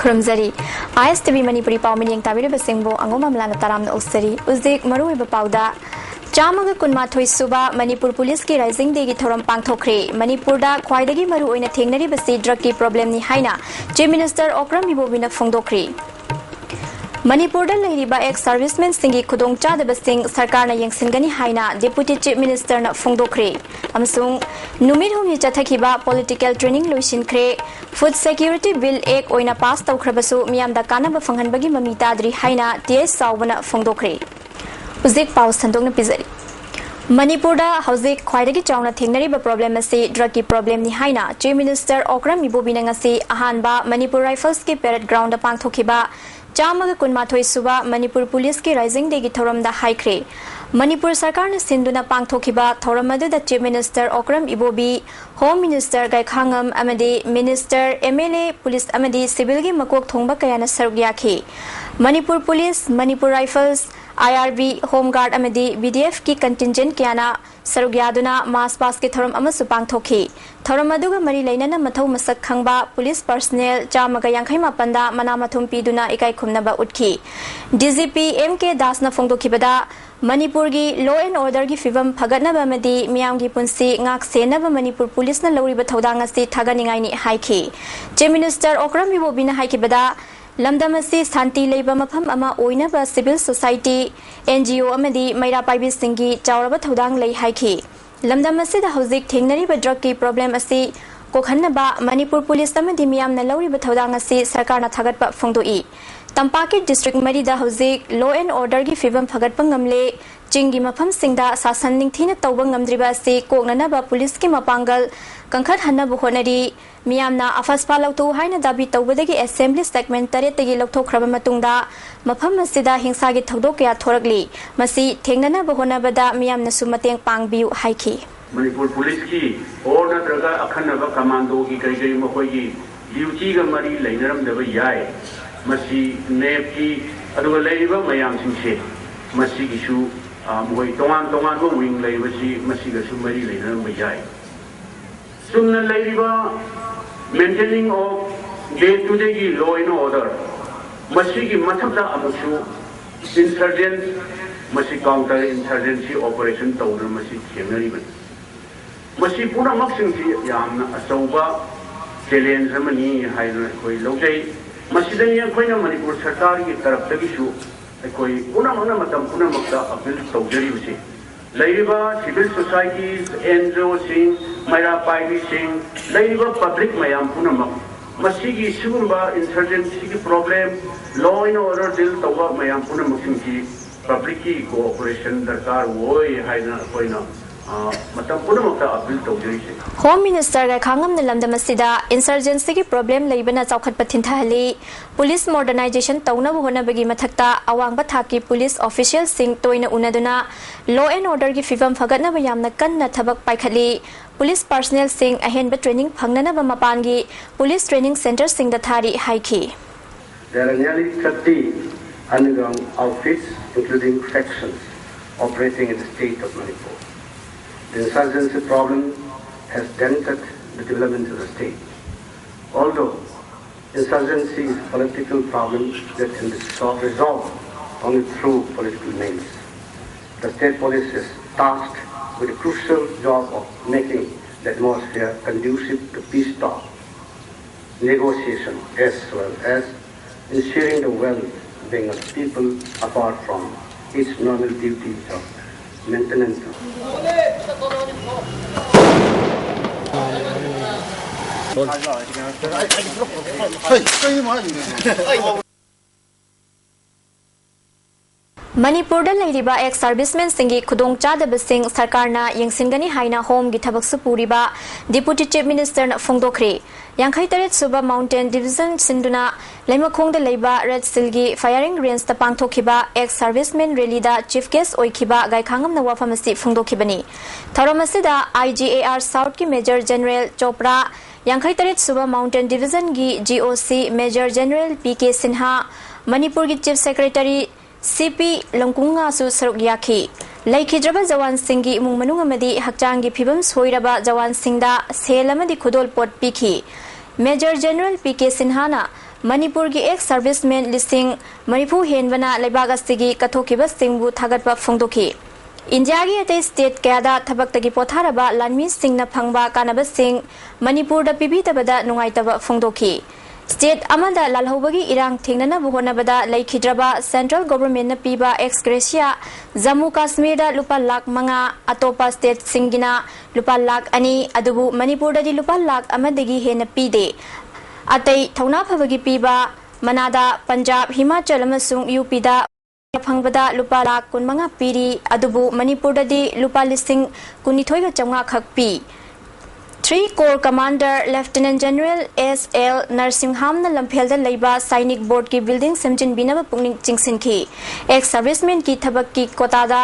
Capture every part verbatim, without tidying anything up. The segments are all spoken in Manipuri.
ꯈꯨꯔꯨꯝꯖꯔꯤ꯫ ꯑꯥꯏ ꯑꯦꯁ ꯇꯤ ꯚꯤ ꯃꯅꯤꯄꯨꯔꯤ ꯄꯥꯎ ꯃꯤꯠꯌꯦꯡ ꯇꯥꯕꯤꯔꯤꯕꯁꯤꯡꯕꯨ ꯑꯉꯣꯝ ꯑꯃꯂꯥꯅ ꯇꯔꯥꯝꯅ ꯑꯣꯛꯆꯔꯤ꯫ ꯍꯧꯖꯤꯛ ꯃꯔꯨꯑꯣꯏꯕ ꯄꯥꯎꯗ, ꯆꯥꯝꯃꯒ ꯀꯨꯟꯃꯥꯊꯣꯏ ꯁꯨꯕ ꯃꯅꯤꯄꯨꯔ ꯄꯨꯂꯤꯁꯀꯤ Rising Day ꯒꯤ ꯊꯧꯔꯝ ꯄꯥꯡꯊꯣꯛꯈ꯭ꯔꯦ꯫ ꯃꯅꯤꯄꯨꯔꯗ ꯈ꯭ꯋꯥꯏꯗꯒꯤ ꯃꯔꯨꯑꯣꯏꯅ ꯊꯦꯡꯅꯔꯤꯕꯁꯤ drug ꯀꯤ problem ꯅꯤ ꯍꯥꯏꯅ Chief Minister ꯑꯣꯀ꯭ꯔꯝ ꯏꯕꯣꯕꯤꯅ ꯐꯣꯡꯗꯣꯛꯈ꯭ꯔꯤ꯫ ꯃꯅꯤꯄꯨꯔꯗ ꯂꯩꯔꯤꯕ ex servicemen ꯁꯤꯡꯒꯤ ꯈꯨꯗꯣꯡꯆꯥꯗꯕꯁꯤꯡ ꯁꯔꯀꯥꯔꯅ ꯌꯦꯡꯁꯤꯟꯒꯅꯤ ꯍꯥꯏꯅ Deputy Chief Minister ꯅ ꯐꯣꯡꯗꯣꯛꯈ꯭ꯔꯦ꯫ ꯑꯃꯁꯨꯡ ꯅꯨꯃꯤꯠ ꯍꯨꯝꯅꯤ ꯆꯠꯊꯈꯤꯕ political training ꯂꯣꯏꯁꯤꯟꯈ꯭ꯔꯦ꯫ Food Security Bill Act ꯑꯣꯏꯅ pass ꯇꯧꯈ꯭ꯔꯕꯁꯨ ꯃꯤꯌꯥꯝꯗ ꯀꯥꯟꯅꯕ ꯐꯪꯍꯟꯕꯒꯤ ꯃꯃꯤ ꯇꯥꯗ꯭ꯔꯤ ꯍꯥꯏꯅ ꯇꯤ ꯑꯩꯆ ꯆꯥꯎꯕꯅ ꯐꯣꯡꯗꯣꯛꯈ꯭ꯔꯦ꯫ ꯍꯧꯖꯤꯛ ꯄꯥꯎ ꯁꯟꯗꯣꯛꯅ ꯄꯤꯖꯔꯤ꯫ ꯃꯅꯤꯄꯨꯔꯗ ꯍꯧꯖꯤꯛ ꯈ꯭ꯋꯥꯏꯗꯒꯤ ꯆꯥꯎꯅ ꯊꯦꯡꯅꯔꯤꯕ problem ꯑꯁꯤ drug ꯀꯤ problem ꯅꯤ ꯍꯥꯏꯅ Chief Minister ꯑꯣꯀ꯭ꯔꯝ ꯏꯕꯣꯕꯤꯅ ꯉꯁꯤ ꯑꯍꯥꯟꯕ ꯃꯅꯤꯄꯨꯔ Rifles ꯀꯤ parade ground ꯗ ꯄꯥꯡꯊꯣꯛꯈꯤꯕ ꯆꯥꯝꯃꯒ ꯀꯨꯟꯃꯥꯊꯣꯏ ꯁꯨꯕ ꯃꯅꯤꯄꯨꯔ ꯄꯨꯂꯤꯁꯀꯤ Rising Day ꯒꯤ ꯊꯧꯔꯝꯗ ꯍꯥꯏꯈ꯭ꯔꯦ꯫ ꯃꯅꯤꯄꯨꯔ ꯁꯔꯀꯥꯔꯅ ꯁꯤꯟꯗꯨꯅ ꯄꯥꯡꯊꯣꯛꯈꯤꯕ ꯊꯧꯔꯝ ꯑꯗꯨꯗ Chief Minister ꯑꯣꯀ꯭ꯔꯝ ꯏꯕꯣꯕꯤ, Home Minister ꯒꯥꯏꯈꯥꯉꯝ ꯑꯃꯗꯤ Minister, M L A, police ꯑꯃꯗꯤ civil ꯒꯤ ꯃꯀꯣꯛ ꯊꯣꯡꯕ ꯀꯌꯥꯅ ꯁꯔꯨꯛ ꯌꯥꯈꯤ꯫ Manipur police, Manipur Rifles, I R B, Home Guard ꯑꯃꯗꯤ B D F ꯀꯤ contingent ꯀꯌꯥꯅ ꯁꯔꯨꯛ ꯌꯥꯗꯨꯅ march past ꯀꯤ ꯊꯧꯔꯝ ꯑꯃꯁꯨ ꯄꯥꯡꯊꯣꯛꯈꯤ꯫ ꯊꯧꯔꯝ ꯑꯗꯨꯒ ꯃꯔꯤ ꯂꯩꯅꯅ ꯃꯊꯧ ꯃꯁꯛ ꯈꯪꯕ police personnel ꯆꯥꯝꯃꯒ ꯌꯥꯡꯈꯩ ꯃꯥꯄꯟꯗ ꯃꯅꯥ ꯃꯊꯨꯝ ꯄꯤꯗꯨꯅ ꯏꯀꯥꯏ ꯈꯨꯝꯅꯕ ꯎꯠꯈꯤ꯫ D G P M K ꯗꯥꯁꯅ ꯐꯣꯡꯗꯣꯛꯈꯤꯕꯗ, ꯃꯅꯤꯄꯨꯔꯒꯤ law and order ꯒꯤ ꯐꯤꯕꯝ ꯐꯒꯠꯅꯕ ꯑꯃꯗꯤ ꯃꯤꯌꯥꯝꯒꯤ ꯄꯨꯟꯁꯤ ꯉꯥꯛ ꯁꯦꯟꯅꯕ ꯃꯅꯤꯄꯨꯔ ꯄꯨꯂꯤꯁꯅ ꯂꯧꯔꯤꯕ ꯊꯧꯗꯥꯡ ꯑꯁꯤ ꯊꯥꯒꯠꯅꯤꯡꯉꯥꯏꯅꯤ ꯍꯥꯏꯈꯤ꯫ Chief Minister ꯑꯣꯀ꯭ꯔꯝ ꯏꯕꯣꯕꯤꯅ ꯍꯥꯏꯈꯤꯕꯗ, ꯂꯝꯗꯝ ꯑꯁꯤ ꯁꯥꯟꯇꯤ ꯂꯩꯕ ꯃꯐꯝ ꯑꯃ ꯑꯣꯏꯅꯕ civil society, N G O ꯑꯃꯗꯤ ꯃꯩꯔꯥ ꯄꯥꯏꯕꯤꯁꯤꯡꯒꯤ ꯆꯥꯎꯔꯕ ꯊꯧꯗꯥꯡ ꯂꯩ ꯍꯥꯏꯈꯤ꯫ ꯂꯝꯗꯝ ꯑꯁꯤꯗ ꯍꯧꯖꯤꯛ ꯊꯦꯡꯅꯔꯤꯕ drug ꯀꯤ problem ꯑꯁꯤ ꯀꯣꯛꯍꯟꯅꯕ ꯃꯅꯤꯄꯨꯔ ꯄꯨꯂꯤꯁ ꯑꯃꯗꯤ ꯃꯤꯌꯥꯝꯅ ꯂꯧꯔꯤꯕ ꯊꯧꯗꯥꯡ ꯑꯁꯤ ꯁꯔꯀꯥꯔꯅ ꯊꯥꯒꯠꯄ ꯐꯣꯡꯗꯣꯛꯏ꯫ ꯇꯝꯄꯥꯛꯀꯤ district ꯃꯔꯤꯗ ꯍꯧꯖꯤꯛ law and order ꯒꯤ ꯐꯤꯕꯝ ꯐꯒꯠꯄ ꯉꯝꯂꯦ꯫ ꯆꯤꯡꯒꯤ ꯃꯐꯝꯁꯤꯡꯗ ꯁꯥꯁꯟ ꯅꯤꯡꯊꯤꯅ ꯇꯧꯕ ꯉꯝꯗ꯭ꯔꯤꯕ ꯑꯁꯤ ꯀꯣꯛꯅꯅꯕ ꯄꯨꯂꯤꯁꯀꯤ ꯃꯄꯥꯡꯒꯜ ꯀꯟꯈꯠꯍꯟꯅꯕ ꯍꯣꯠꯅꯔꯤ꯫ ꯃꯤꯌꯥꯝꯅ ꯑꯐꯁꯄꯥ ꯂꯧꯊꯣꯛꯎ ꯍꯥꯏꯅ ꯗꯥꯕꯤ ꯇꯧꯕꯗꯒꯤ assembly segment ꯇꯔꯦꯠꯇꯒꯤ ꯂꯧꯊꯣꯛꯈ꯭ꯔꯕ ꯃꯇꯨꯡꯗ ꯃꯐꯝ ꯑꯁꯤꯗ ꯍꯤꯡꯁꯥꯒꯤ ꯊꯧꯗꯣꯛ ꯀꯌꯥ ꯊꯣꯔꯛꯂꯤ꯫ ꯃꯁꯤ ꯊꯦꯡꯅꯅꯕ ꯍꯣꯠꯅꯕꯗ ꯃꯤꯌꯥꯝꯅꯁꯨ ꯃꯇꯦꯡ ꯄꯥꯡꯕꯤꯌꯨ ꯍꯥꯏꯈꯤ꯫ ꯃꯅꯤꯄꯨꯔ ꯄꯨꯂꯤꯁꯀꯤ ꯑꯣꯔ ꯅꯠꯇ꯭ꯔꯒ ꯑꯈꯟꯅꯕ ꯀꯃꯥꯟꯗꯣꯒꯤ ꯀꯔꯤ ꯀꯔꯤ ꯃꯈꯣꯏꯒꯤ duty ꯒ ꯃꯔꯤ ꯂꯩꯅꯔꯝꯗꯕ ꯌꯥꯏ꯫ ꯃꯁꯤ ꯅꯦꯞꯀꯤ ꯑꯗꯨꯒ ꯂꯩꯔꯤꯕ ꯃꯌꯥꯝꯁꯤꯡꯁꯦ ꯃꯁꯤꯒꯤꯁꯨ, ꯑ, ꯃꯈꯣꯏ ꯇꯣꯉꯥꯟ ꯇꯣꯉꯥꯟꯕ wing ꯂꯩꯕꯁꯤ ꯃꯁꯤꯒꯁꯨ ꯃꯔꯤ ꯂꯩꯅꯔꯝꯕ ꯌꯥꯏ꯫ ꯆꯨꯝꯅ ꯂꯩꯔꯤꯕ maintaining of Day to dayꯒꯤ law and order, ꯃꯁꯤꯒꯤ ꯃꯊꯛꯇ ꯑꯃꯨꯛꯁꯨ insurgent, ꯃꯁꯤ counter insurgency operation ꯇꯧꯗꯨꯅ ꯃꯁꯤ ꯊꯦꯡꯅꯔꯤꯕꯅꯤ꯫ ꯃꯁꯤ ꯄꯨꯝꯅꯃꯛꯁꯤꯡꯁꯤ ꯌꯥꯝꯅ ꯑꯆꯧꯕ challenge ꯑꯃꯅꯤ ꯍꯥꯏꯗꯨꯅ ꯑꯩꯈꯣꯏ ꯂꯧꯖꯩ꯫ ꯃꯁꯤꯗꯅꯤ ꯑꯩꯈꯣꯏꯅ ꯃꯅꯤꯄꯨꯔ ꯁꯔꯀꯥꯔꯒꯤ ꯇꯔꯞꯇꯒꯤꯁꯨ ꯑꯩꯈꯣꯏ ꯄꯨꯝꯅꯃꯛꯅ ꯃꯇꯝ ꯄꯨꯝꯅꯃꯛꯇ appeal ꯇꯧꯖꯔꯤꯕꯁꯤ꯫ ꯂꯩꯔꯤꯕ civil societies, NGOꯁꯤꯡ, ꯃꯩꯔꯥ ꯄꯥꯏꯕꯤꯁꯤꯡ, ꯂꯩꯔꯤꯕ public ꯃꯌꯥꯝ ꯄꯨꯝꯅꯃꯛ ꯃꯁꯤꯒꯤ ꯁꯤꯒꯨꯝꯕ insurgencyꯒꯤ problem, law and order deal ꯇꯧꯕ ꯃꯌꯥꯝ ꯄꯨꯝꯅꯃꯛꯁꯤꯡꯁꯤ publicꯀꯤ cooperation ꯗꯔꯀꯥꯔ ꯑꯣꯏ ꯍꯥꯏꯗꯅ ꯑꯩꯈꯣꯏꯅ, ꯑ, ꯃꯇꯝ ꯄꯨꯝꯅꯃꯛꯇ appeal ꯇꯧꯖꯔꯤꯁꯦ꯫ Home Minister ꯒꯥꯏꯈꯥꯉꯝꯅ ꯂꯝꯗꯝ ꯑꯁꯤꯗ insurgencyꯒꯤ problem ꯂꯩꯕꯅ ꯆꯥꯎꯈꯠꯄ ꯊꯤꯟꯊꯍꯜꯂꯤ꯫ Police modernization ꯇꯧꯅꯕ ꯍꯣꯠꯅꯕꯒꯤ ꯃꯊꯛꯇ ꯑꯋꯥꯡꯕ ꯊꯥꯛꯀꯤ police officialꯁꯤꯡ ꯇꯣꯏꯅ ꯎꯅꯗꯨꯅ law and orderꯒꯤ ꯐꯤꯕꯝ ꯐꯒꯠꯅꯕ ꯌꯥꯝꯅ ꯀꯟꯅ ꯊꯕꯛ ꯄꯥꯏꯈꯠꯂꯤ꯫ Police personnelꯁꯤꯡ ꯑꯍꯦꯟꯕ training ꯐꯪꯅꯅꯕ ꯃꯄꯥꯟꯒꯤ police training centreꯁꯤꯡꯗ ꯊꯥꯔꯤ ꯍꯥꯏꯈꯤ꯫ There are nearly thirty underground outfits, including factions, operating in the state of Manipur. The insurgency problem has dented the development of the state. Although insurgency is a political problem that can be solved, resolved only through political means, the state police is tasked with the crucial job of making the atmosphere conducive to peace talk, negotiation, as well as ensuring the well-being of the people apart from its normal duties of maintenance. ꯃꯅꯤꯄꯨꯔꯗ ꯂꯩꯔꯤꯕ ex servicemenꯁꯤꯡꯒꯤ ꯈꯨꯗꯣꯡꯆꯥꯗꯕꯁꯤꯡ ꯁꯔꯀꯥꯔꯅ ꯌꯦꯡꯁꯤꯟꯒꯅꯤ ꯍꯥꯏꯅ Homeꯒꯤ ꯊꯕꯛꯁꯨ ꯄꯨꯔꯤꯕ Deputy Chief Ministerꯅ ꯐꯣꯡꯗꯣꯛꯈ꯭ꯔꯦ꯫ ꯌꯥꯡꯈꯩ ꯇꯔꯦꯠ ꯁꯨꯕ Mountain Division ꯁꯤꯟꯗꯨꯅ ꯂꯩꯃꯈꯣꯡꯗ ꯂꯩꯕ Red Shieldꯒꯤ firing rangeꯇ ꯄꯥꯡꯊꯣꯛꯈꯤꯕ ex servicemen rallyꯗ chief guest ꯑꯣꯏꯈꯤꯕ ꯒꯥꯏꯈꯥꯉꯝꯅ ꯋꯥꯐꯝ ꯑꯁꯤ ꯐꯣꯡꯗꯣꯛꯈꯤꯕꯅꯤ꯫ ꯊꯧꯔꯝ ꯑꯁꯤꯗ IGAR Southꯀꯤ Major General Chopra, ꯌꯥꯡꯈꯩ ꯇꯔꯦꯠ ꯁꯨꯕ Mountain Divisionꯒꯤ GOC Major General P K Sinha, ꯃꯅꯤꯄꯨꯔꯒꯤ Chief Secretary C P ꯂꯪꯀꯨꯡꯉꯥꯁꯨ ꯁꯔꯨꯛ ꯌꯥꯈꯤ꯫ ꯂꯩꯈꯤꯗ꯭ꯔꯕ ꯖꯋꯥꯟꯁꯤꯡꯒꯤ ꯏꯃꯨꯡ ꯃꯅꯨꯡ ꯑꯃꯗꯤ ꯍꯛꯆꯥꯡꯒꯤ ꯐꯤꯕꯝ ꯁꯣꯏꯔꯕ ꯖꯋꯥꯟꯁꯤꯡꯗ ꯁꯦꯜ ꯑꯃꯗꯤ ꯈꯨꯗꯣꯜꯄꯣꯠ ꯄꯤꯈꯤ꯫ Major General P K Sinhana ꯃꯅꯤꯄꯨꯔꯒꯤ ex servicemen ꯂꯤꯁꯤꯡ ꯃꯔꯤꯐꯨ ꯍꯦꯟꯕꯅ ꯂꯩꯕꯥꯛ ꯑꯁꯤꯒꯤ ꯀꯠꯊꯣꯛꯈꯤꯕꯁꯤꯡꯕꯨ ꯊꯥꯒꯠꯄ ꯐꯣꯡꯗꯣꯛꯈꯤ꯫ ꯏꯟꯗꯤꯌꯥꯒꯤ ꯑꯇꯩ state ꯀꯌꯥꯗ ꯊꯕꯛꯇꯒꯤ ꯄꯣꯊꯥꯔꯕ ꯂꯥꯟꯃꯤꯁꯤꯡꯅ ꯐꯪꯕ ꯀꯥꯟꯅꯕꯁꯤꯡ ꯃꯅꯤꯄꯨꯔꯗ ꯄꯤꯕꯤꯗꯕꯗ ꯅꯨꯡꯉꯥꯏꯇꯕ ꯐꯣꯡꯗꯣꯛꯈꯤ꯫ State ꯑꯃꯗ ꯂꯥꯜꯍꯧꯕꯒꯤ ꯏꯔꯥꯡ ꯊꯦꯡꯅꯅꯕ ꯍꯣꯠꯅꯕꯗ ꯂꯩꯈꯤꯗ꯭ꯔꯕ central governmentꯅ ꯄꯤꯕ ex gratia ꯖꯝꯃꯨ ꯀꯥꯁꯃꯤꯔꯗ ꯂꯨꯄꯥ ꯂꯥꯈ ꯃꯉꯥ, ꯑꯇꯣꯞꯄ stateꯁꯤꯡꯒꯤꯅ ꯂꯨꯄꯥ ꯂꯥꯈ ꯑꯅꯤ, ꯑꯗꯨꯕꯨ ꯃꯅꯤꯄꯨꯔꯗꯗꯤ ꯂꯨꯄꯥ ꯂꯥꯈ ꯑꯃꯗꯒꯤ ꯍꯦꯟꯅ ꯄꯤꯗꯦ꯫ ꯑꯇꯩ ꯊꯧꯅꯥ ꯐꯕꯒꯤ ꯄꯤꯕ ꯃꯅꯥꯗ ꯄꯟꯖꯥꯕ, ꯍꯤꯃꯥꯆꯜ ꯑꯃꯁꯨꯡ UPꯗ ꯐꯪꯕꯗ ꯂꯨꯄꯥ ꯂꯥꯈ ꯀꯨꯟꯃꯉꯥ ꯄꯤꯔꯤ, ꯑꯗꯨꯕꯨ ꯃꯅꯤꯄꯨꯔꯗꯗꯤ ꯂꯨꯄꯥ ꯂꯤꯁꯤꯡ ꯀꯨꯟꯅꯤꯊꯣꯏꯒ ꯆꯥꯝꯃꯉꯥ ꯈꯛ ꯄꯤ꯫ Three Corps Commander Lieutenant General S L ꯅꯔꯁꯤꯡꯍꯥꯝꯅ ꯂꯝꯐꯦꯜꯗ ꯂꯩꯕ ꯁꯥꯏꯅꯤꯛ ꯕꯣꯔꯗꯀꯤ building ꯁꯦꯝꯖꯤꯟꯕꯤꯅꯕ ꯄꯨꯛꯅꯤꯡ ꯆꯤꯡꯁꯤꯟꯈꯤ꯫ Ex servicemenꯒꯤ ꯊꯕꯛꯀꯤ quotaꯗ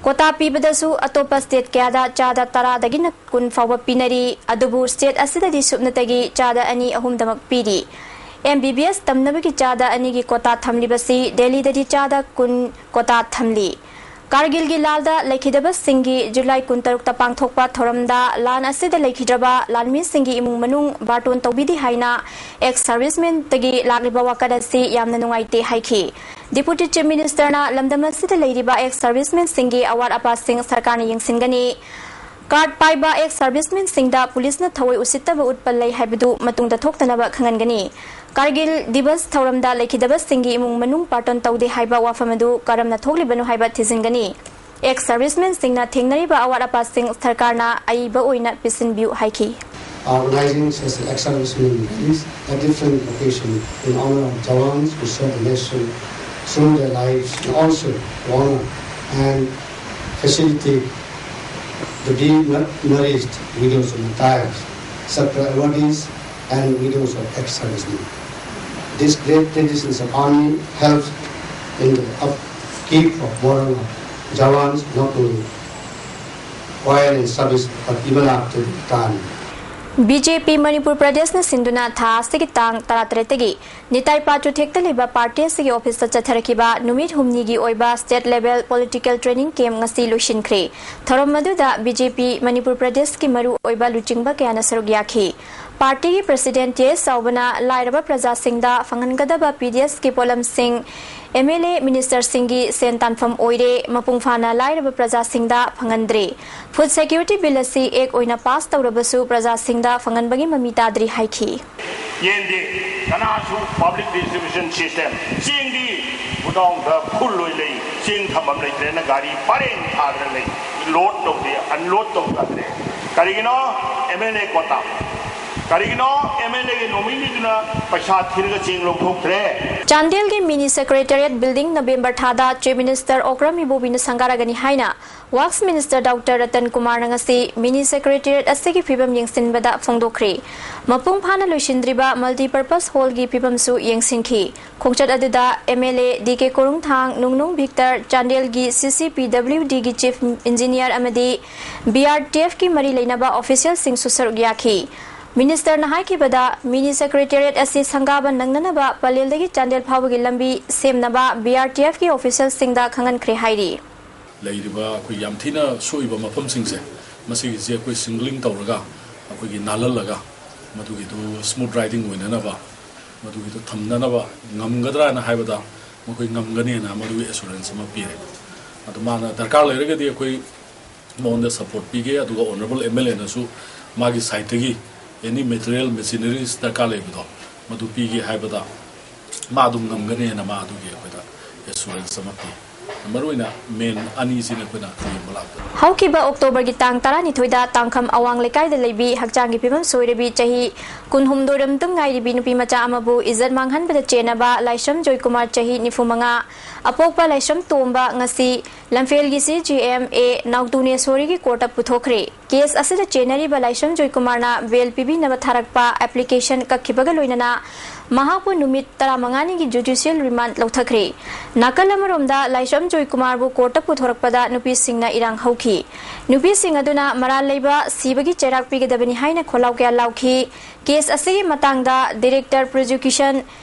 quota ꯄꯤꯕꯗꯁꯨ ꯑꯇꯣꯞꯄ state ꯀꯌꯥꯗ ꯆꯥꯗ ꯇꯔꯥꯗꯒꯤꯅ ꯀꯨꯟ ꯐꯥꯎꯕ ꯄꯤꯅꯔꯤ, ꯑꯗꯨꯕꯨ state ꯑꯁꯤꯗꯗꯤ ꯁꯨꯞꯅꯇꯒꯤ ꯆꯥꯗ ꯑꯅꯤ ꯑꯍꯨꯝꯗꯃꯛ ꯄꯤꯔꯤ꯫ MBBS ꯇꯝꯅꯕꯒꯤ ꯆꯥꯗ ꯑꯅꯤꯒꯤ quota ꯊꯝꯂꯤꯕꯁꯤ ꯗꯦꯜꯂꯤꯗꯗꯤ ꯆꯥꯗ ꯀꯨꯟ quota ꯊꯝꯂꯤ꯫ ꯀꯥꯔꯒꯤꯜꯒꯤ ꯂꯥꯜꯗ ꯂꯩꯈꯤꯗꯕꯁꯤꯡꯒꯤ ꯖꯨꯂꯥꯏ ꯀꯨꯟꯇꯔꯨꯛꯇ ꯄꯥꯡꯊꯣꯛꯄ ꯊꯧꯔꯝꯗ ꯂꯥꯟ ꯑꯁꯤꯗ ꯂꯩꯈꯤꯗ꯭ꯔꯕ ꯂꯥꯟꯃꯤꯁꯤꯡꯒꯤ ꯏꯃꯨꯡ ꯃꯅꯨꯡ ꯕꯥꯔꯇꯣꯟ ꯇꯧꯕꯤꯗꯦ ꯍꯥꯏꯅ ex servicemenꯗꯒꯤ ꯂꯥꯛꯂꯤꯕ ꯋꯥꯀꯠ ꯑꯁꯤ ꯌꯥꯝꯅ ꯅꯨꯡꯉꯥꯏꯇꯦ ꯍꯥꯏꯈꯤ꯫ Deputy Chief Ministerꯅ ꯂꯝꯗꯝ ꯑꯁꯤꯗ ꯂꯩꯔꯤꯕ ex servicemenꯁꯤꯡꯒꯤ ꯑꯋꯥꯠ ꯑꯄꯥꯁꯤꯡ ꯁꯔꯀꯥꯔꯅ ꯌꯦꯡꯁꯤꯟꯒꯅꯤ꯫ Card ꯄꯥꯏꯕ ex servicemenꯁꯤꯡꯗ ꯄꯨꯂꯤꯁꯅ ꯊꯑꯣꯏ ꯎꯁꯤꯠꯇꯕ ꯎꯠꯄ ꯂꯩ ꯍꯥꯏꯕꯗꯨ ꯃꯇꯨꯡꯗ ꯊꯣꯛꯇꯅꯕ ꯈꯪꯍꯟꯒꯅꯤ꯫ ꯀꯥꯔꯒꯤꯜ ꯗꯤꯕꯁ ꯊꯧꯔꯝꯗ ꯂꯩꯈꯤꯗꯕꯁꯤꯡꯒꯤ ꯏꯃꯨꯡ ꯃꯅꯨꯡ ꯄꯥꯔꯇꯣꯟ ꯇꯧꯗꯦ ꯍꯥꯏꯕ ꯋꯥꯐꯝ ꯑꯗꯨ ꯀꯔꯝꯅ ꯊꯣꯛꯂꯤꯕꯅꯣ ꯍꯥꯏꯕ ꯊꯤꯖꯤꯟꯒꯅꯤ꯫ Ex servicemenꯁꯤꯡꯅ ꯊꯦꯡꯅꯔꯤꯕ ꯑꯋꯥꯠ ꯑꯄꯥꯁꯤꯡ ꯁꯔꯀꯥꯔꯅ ꯑꯏꯕ ꯑꯣꯏꯅ ꯄꯤꯁꯤꯟꯕꯤꯌꯨ ꯍꯥꯏꯈꯤ꯫ Organizing such an ex-servicemen meetings at different locations in honor of jawans who serve the nation through their lives, and also to honor and facilitate the denourished widows and martyrs, separate awardees, and widows of ex-servicemen. These great traditions of army helps in the upkeep of moral of jawans, not only while in service but even after retirement. B J P Manipur ꯄ꯭ꯔꯗꯦꯁꯅ ꯁꯤꯟꯗꯨꯅ ꯊꯥ ꯑꯁꯤꯒꯤ ꯇꯥꯡ ꯇꯔꯥꯇꯔꯦꯠꯇꯒꯤ ꯅꯤꯇꯥꯏ ꯄꯥꯆꯨꯊꯦꯛꯇ ꯂꯩꯕ ꯄꯥꯔꯇꯤ ꯑꯁꯤꯒꯤ ꯑꯣꯐꯤꯁꯇ ꯆꯠꯊꯔꯛꯈꯤꯕ ꯅꯨꯃꯤꯠ ꯍꯨꯝꯅꯤꯒꯤ ꯑꯣꯏꯕ state level political training camp ꯉꯁꯤ ꯂꯣꯏꯁꯤꯟꯈ꯭ꯔꯦ꯫ ꯊꯧꯔꯝ ꯑꯗꯨꯗ ꯕꯤ ꯖꯦ ꯄꯤ ꯃꯅꯤꯄꯨꯔ ꯄ꯭ꯔꯗꯦꯁꯀꯤ ꯃꯔꯨ ꯑꯣꯏꯕ ꯂꯨꯆꯤꯡꯕ ꯀꯌꯥꯅ ꯁꯔꯨꯛ ꯌꯥꯈꯤ꯫ ꯄꯥꯔꯇꯤꯒꯤ ꯄ꯭ꯔꯁꯤꯗꯦꯟꯠ ꯇꯤ ꯑꯦꯁ ꯆꯥꯎꯕꯅ ꯂꯥꯏꯔꯕ ꯄ꯭ꯔꯖꯥꯁꯤꯡꯗ ꯐꯪꯍꯟꯒꯗꯕ ꯄꯤ ꯗꯤ ꯑꯦꯁꯀꯤ ꯄꯣꯠꯂꯝꯁꯤꯡ ꯑꯦꯝ ꯑꯦꯜ ꯑꯦ ꯃꯤꯅꯤꯁꯇꯔꯁꯤꯡꯒꯤ ꯁꯦꯟ ꯇꯥꯟꯐꯝ ꯑꯣꯏꯔꯦ, ꯃꯄꯨꯡ ꯐꯥꯅ ꯂꯥꯏꯔꯕ ꯄ꯭ꯔꯖꯥꯁꯤꯡꯗ ꯐꯪꯍꯟꯗ꯭ꯔꯦ꯫ ꯐꯨꯗ ꯁꯦꯀ꯭ꯌꯨꯔꯤꯇꯤ ꯕꯤꯜ ꯑꯁꯤ ꯑꯦꯛ ꯑꯣꯏꯅ ꯄꯥꯁ ꯇꯧꯔꯕꯁꯨ ꯄ꯭ꯔꯖꯥꯁꯤꯡꯗ ꯐꯪꯍꯟꯕꯒꯤ ꯃꯃꯤ ꯇꯥꯗ꯭ꯔꯤ ꯍꯥꯏꯈꯤ꯫ ꯌꯦꯟꯗꯤ ꯀꯅꯥꯁꯨ ꯄꯕ꯭ꯂꯤꯛ ꯗꯤꯁꯇ꯭ꯔꯤꯕ꯭ꯌꯨꯁꯟ ꯁꯤꯁꯇꯦꯝ, ꯆꯦꯡꯗꯤ ꯒꯨꯗꯥꯎꯟꯗ ꯐꯨꯜ ꯑꯣꯏ ꯂꯩ, ꯆꯦꯡ ꯊꯝꯐꯝ ꯂꯩꯇ꯭ꯔꯦꯅ ꯒꯥꯔꯤ ꯄꯔꯦꯡ ꯊꯥꯗꯅ ꯂꯩ, ꯂꯣꯗ ꯇꯧꯗꯦ, ꯑꯟꯂꯣꯗ ꯇꯧ ꯌꯥꯗ꯭ꯔꯦ꯫ ꯀꯔꯤꯒꯤꯅꯣ? ꯑꯦꯝ ꯑꯦꯜ ꯑꯦ ꯀꯣꯇꯥ꯫ ꯀꯔꯤꯒꯤꯅꯣ? ꯑꯦꯝ ꯑꯦꯜ ꯑꯦꯒꯤ ꯅꯣꯃꯤꯅꯤꯗꯨꯅ ꯄꯩꯁꯥ ꯊꯤꯔꯒ ꯆꯦꯡ ꯂꯧꯊꯣꯛꯇ꯭ꯔꯦ꯫ ꯆꯥꯟꯗꯦꯜꯒꯤ ꯃꯤꯅꯤ ꯁꯦꯀ꯭ꯔꯦꯇꯦꯔꯤꯌꯦꯠ ꯕꯤꯜꯗꯤꯡ ꯅꯕꯦꯝꯕꯔ ꯊꯥꯗ ꯆꯤꯐ ꯃꯤꯅꯤꯁꯇꯔ ꯑꯣꯀ꯭ꯔꯝ ꯏꯕꯣꯕꯤꯅ ꯁꯪꯒꯥꯔꯒꯅꯤ ꯍꯥꯏꯅ ꯋꯥꯔꯛꯁ ꯃꯤꯅꯤꯁꯇꯔ ꯗꯣꯛꯇꯔ ꯔꯇꯟ ꯀꯨꯃꯥꯔꯅ ꯉꯁꯤ ꯃꯤꯅꯤ ꯁꯦꯀ꯭ꯔꯦꯇꯦꯔꯤꯌꯦꯠ ꯑꯁꯤꯒꯤ ꯐꯤꯕꯝ ꯌꯦꯡꯁꯤꯟꯕꯗ ꯐꯣꯡꯗꯣꯛꯈ꯭ꯔꯦ꯫ ꯃꯄꯨꯡ ꯐꯥꯅ ꯂꯣꯏꯁꯤꯟꯗ꯭ꯔꯤꯕ ꯃꯜꯇꯤꯄꯔꯄꯁ ꯍꯣꯜꯒꯤ ꯐꯤꯕꯝꯁꯨ ꯌꯦꯡꯁꯤꯟꯈꯤ꯫ ꯈꯣꯡꯆꯠ ꯑꯗꯨꯗ M L A D K Korungthang, ꯅꯨꯡꯅꯨꯡ ꯚꯤꯛꯇꯔ, ꯆꯥꯟꯗꯦꯜꯒꯤ ꯁꯤ ꯁꯤ ꯄꯤ ꯗꯕ꯭ꯂꯤꯎ ꯗꯤꯒꯤ ꯆꯤꯐ ꯏꯟꯖꯤꯅꯤꯌꯔ ꯑꯃꯗꯤ ꯕꯤ ꯑꯥꯔ ꯇꯤ ꯑꯦꯐꯀꯤ ꯃꯔꯤ ꯂꯩꯅꯕ ꯑꯣꯐꯤꯁꯤꯌꯦꯜꯁꯤꯡꯁꯨ ꯁꯔꯨꯛ ꯌꯥꯈꯤ꯫ ꯃꯤꯅꯤꯁꯇꯔꯅ ꯍꯥꯏꯈꯤꯕꯗ, ꯃꯤꯅꯤ ꯁꯦꯀ꯭ꯔꯦꯇꯦꯔꯤꯌꯦꯠ ꯑꯁꯤ ꯁꯪꯒꯥꯕ ꯅꯪꯅꯅꯕ ꯄꯂꯦꯜꯗꯒꯤ ꯆꯥꯟꯗꯦꯜ ꯐꯥꯎꯕꯒꯤ ꯂꯝꯕꯤ ꯁꯦꯝꯅꯕ ꯕꯤ ꯑꯥꯔ ꯇꯤ ꯑꯦꯐꯀꯤ ꯑꯣꯐꯤꯁꯤꯌꯦꯜꯁꯤꯡꯗ ꯈꯪꯍꯟꯈ꯭ꯔꯦ ꯍꯥꯏꯔꯤ꯫ ꯂꯩꯔꯤꯕ ꯑꯩꯈꯣꯏ ꯌꯥꯝ ꯊꯤꯅ ꯁꯣꯛꯏꯕ ꯃꯐꯝꯁꯤꯡꯁꯦ, ꯃꯁꯤꯒꯤꯁꯦ ꯑꯩꯈꯣꯏ ꯁꯤꯡꯒ꯭ꯂꯤꯡ ꯇꯧꯔꯒ, ꯑꯩꯈꯣꯏꯒꯤ ꯅꯥꯜꯍꯜꯂꯒ, ꯃꯗꯨꯒꯤꯗꯨ ꯁ꯭ꯃꯨꯠ ꯔꯥꯏꯗꯤꯡ ꯑꯣꯏꯅꯅꯕ, ꯃꯗꯨꯒꯤꯗꯨ ꯊꯝꯅꯅꯕ ꯉꯝꯒꯗ꯭ꯔꯥꯅ ꯍꯥꯏꯕꯗ ꯃꯈꯣꯏ ꯉꯝꯒꯅꯤꯅ ꯃꯗꯨꯒꯤ ꯑꯦꯁꯨꯔꯦꯟꯁ ꯑꯃ ꯄꯤꯔꯦ꯫ ꯑꯗꯨ ꯃꯥꯅ ꯗꯔꯀꯥꯔ ꯂꯩꯔꯒꯗꯤ ꯑꯩꯈꯣꯏ ꯃꯉꯣꯟꯗ ꯁꯄꯣꯔꯠ ꯄꯤꯒꯦ, ꯑꯗꯨꯒ ꯑꯣꯅꯔꯦꯕꯜ ꯑꯦꯝ ꯑꯦꯜ ꯑꯦꯅꯁꯨ ꯃꯥꯒꯤ ꯁꯥꯏꯠꯇꯒꯤ ꯑꯦꯅꯤ ꯃꯦꯇꯔꯤꯌꯦꯜ, ꯃꯦꯆꯤꯅꯔꯤꯁ ꯗꯔꯀꯥꯔ ꯂꯩꯕꯗꯣ ꯃꯗꯨ ꯄꯤꯒꯦ ꯍꯥꯏꯕꯗ ꯃꯥ ꯑꯗꯨꯝ ꯉꯝꯒꯅꯦꯅ ꯃꯥ ꯑꯗꯨꯒꯤ ꯑꯩꯈꯣꯏꯗ ꯑꯦꯁꯨꯔꯦꯟꯁ ꯑꯃ ꯄꯤ꯫ ꯃꯔꯨꯑꯣꯏꯅ ꯃꯦꯟ ꯑꯅꯤꯁꯤꯅ ꯑꯩꯈꯣꯏꯅ ꯌꯦꯡꯕ ꯂꯥꯛꯄꯗ꯫ ꯍꯧꯈꯤꯕ ꯑꯣꯛꯇꯣꯕꯔꯒꯤ ꯇꯥꯡ ꯇꯔꯥꯅꯤꯊꯣꯏꯗ ꯇꯥꯡꯈꯝ ꯑꯋꯥꯡ ꯂꯩꯀꯥꯏꯗ ꯂꯩꯕꯤ ꯍꯛꯆꯥꯡꯒꯤ ꯐꯤꯕꯝ ꯁꯣꯏꯔꯕꯤ ꯆꯍꯤ ꯀꯨꯟꯍꯨꯝꯗꯣꯏ ꯔꯣꯝꯇꯪ ꯉꯥꯏꯔꯤꯕꯤ ꯅꯨꯄꯤ ꯃꯆꯥ ꯑꯃꯕꯨ ꯏꯖꯠ ꯃꯥꯡꯍꯟꯕꯗ ꯆꯦꯟꯅꯕ ꯂꯥꯏꯁ꯭ꯔꯝ ꯖꯣꯏꯀꯨꯃꯥꯔ ꯆꯍꯤ ꯅꯤꯐꯨ ꯃꯉꯥ, ꯑꯄꯣꯛꯄ ꯂꯥꯏꯁ꯭ꯔꯝ ꯇꯣꯝꯕ ꯉꯁꯤ ꯂꯝꯐꯦꯜꯒꯤ ꯁꯤ ꯖꯤ ꯑꯦꯝ ꯑꯦ ꯅꯥꯎꯇꯨꯅꯦꯁꯣꯔꯤꯒꯤ ꯀꯣꯔꯠꯇ ꯄꯨꯊꯣꯛꯈ꯭ꯔꯦ꯫ ꯀꯦꯁ ꯑꯁꯤꯗ ꯆꯦꯟꯅꯔꯤꯕ ꯂꯥꯏꯁ꯭ꯔꯝ ꯖꯣꯏꯀꯨꯃꯥꯔꯅ ꯕꯦꯜ ꯄꯤꯕꯤꯅꯕ ꯊꯥꯔꯛꯄ ꯑꯦꯄ꯭ꯂꯤꯀꯦꯁꯟ ꯀꯛꯈꯤꯕꯒ ꯂꯣꯏꯅꯅ ꯃꯍꯥꯛꯄꯨ ꯅꯨꯃꯤꯠ ꯇꯔꯥꯃꯉꯥꯅꯤꯒꯤ ꯖꯨꯗꯤꯁꯤꯌꯦꯜ ꯔꯤꯃꯥꯟꯗ ꯂꯧꯊꯈ꯭ꯔꯦ꯫ ꯅꯥꯀꯜ ꯑꯃꯔꯣꯝꯗ ꯂꯥꯏꯁ꯭ꯔꯝ ꯖꯣꯏꯀꯨꯃꯥꯔꯕꯨ ꯀꯣꯔꯠꯇ ꯄꯨꯊꯣꯔꯛꯄꯗ ꯅꯨꯄꯤꯁꯤꯡꯅ ꯏꯔꯥꯡ ꯍꯧꯈꯤ꯫ ꯅꯨꯄꯤꯁꯤꯡ ꯑꯗꯨꯅ ꯃꯔꯥꯜ ꯂꯩꯕ ꯁꯤꯕꯒꯤ ꯆꯩꯔꯥꯛ ꯄꯤꯒꯗꯕꯅꯤ ꯍꯥꯏꯅ ꯈꯣꯜꯂꯥꯎ ꯀꯌꯥ ꯂꯥꯎꯈꯤ꯫ ꯀꯦꯁ ꯑꯁꯤꯒꯤ ꯃꯇꯥꯡꯗ ꯗꯤꯔꯦꯛꯇꯔ ꯄ꯭ꯔꯣꯁꯤꯀ꯭ꯌꯨꯁꯟ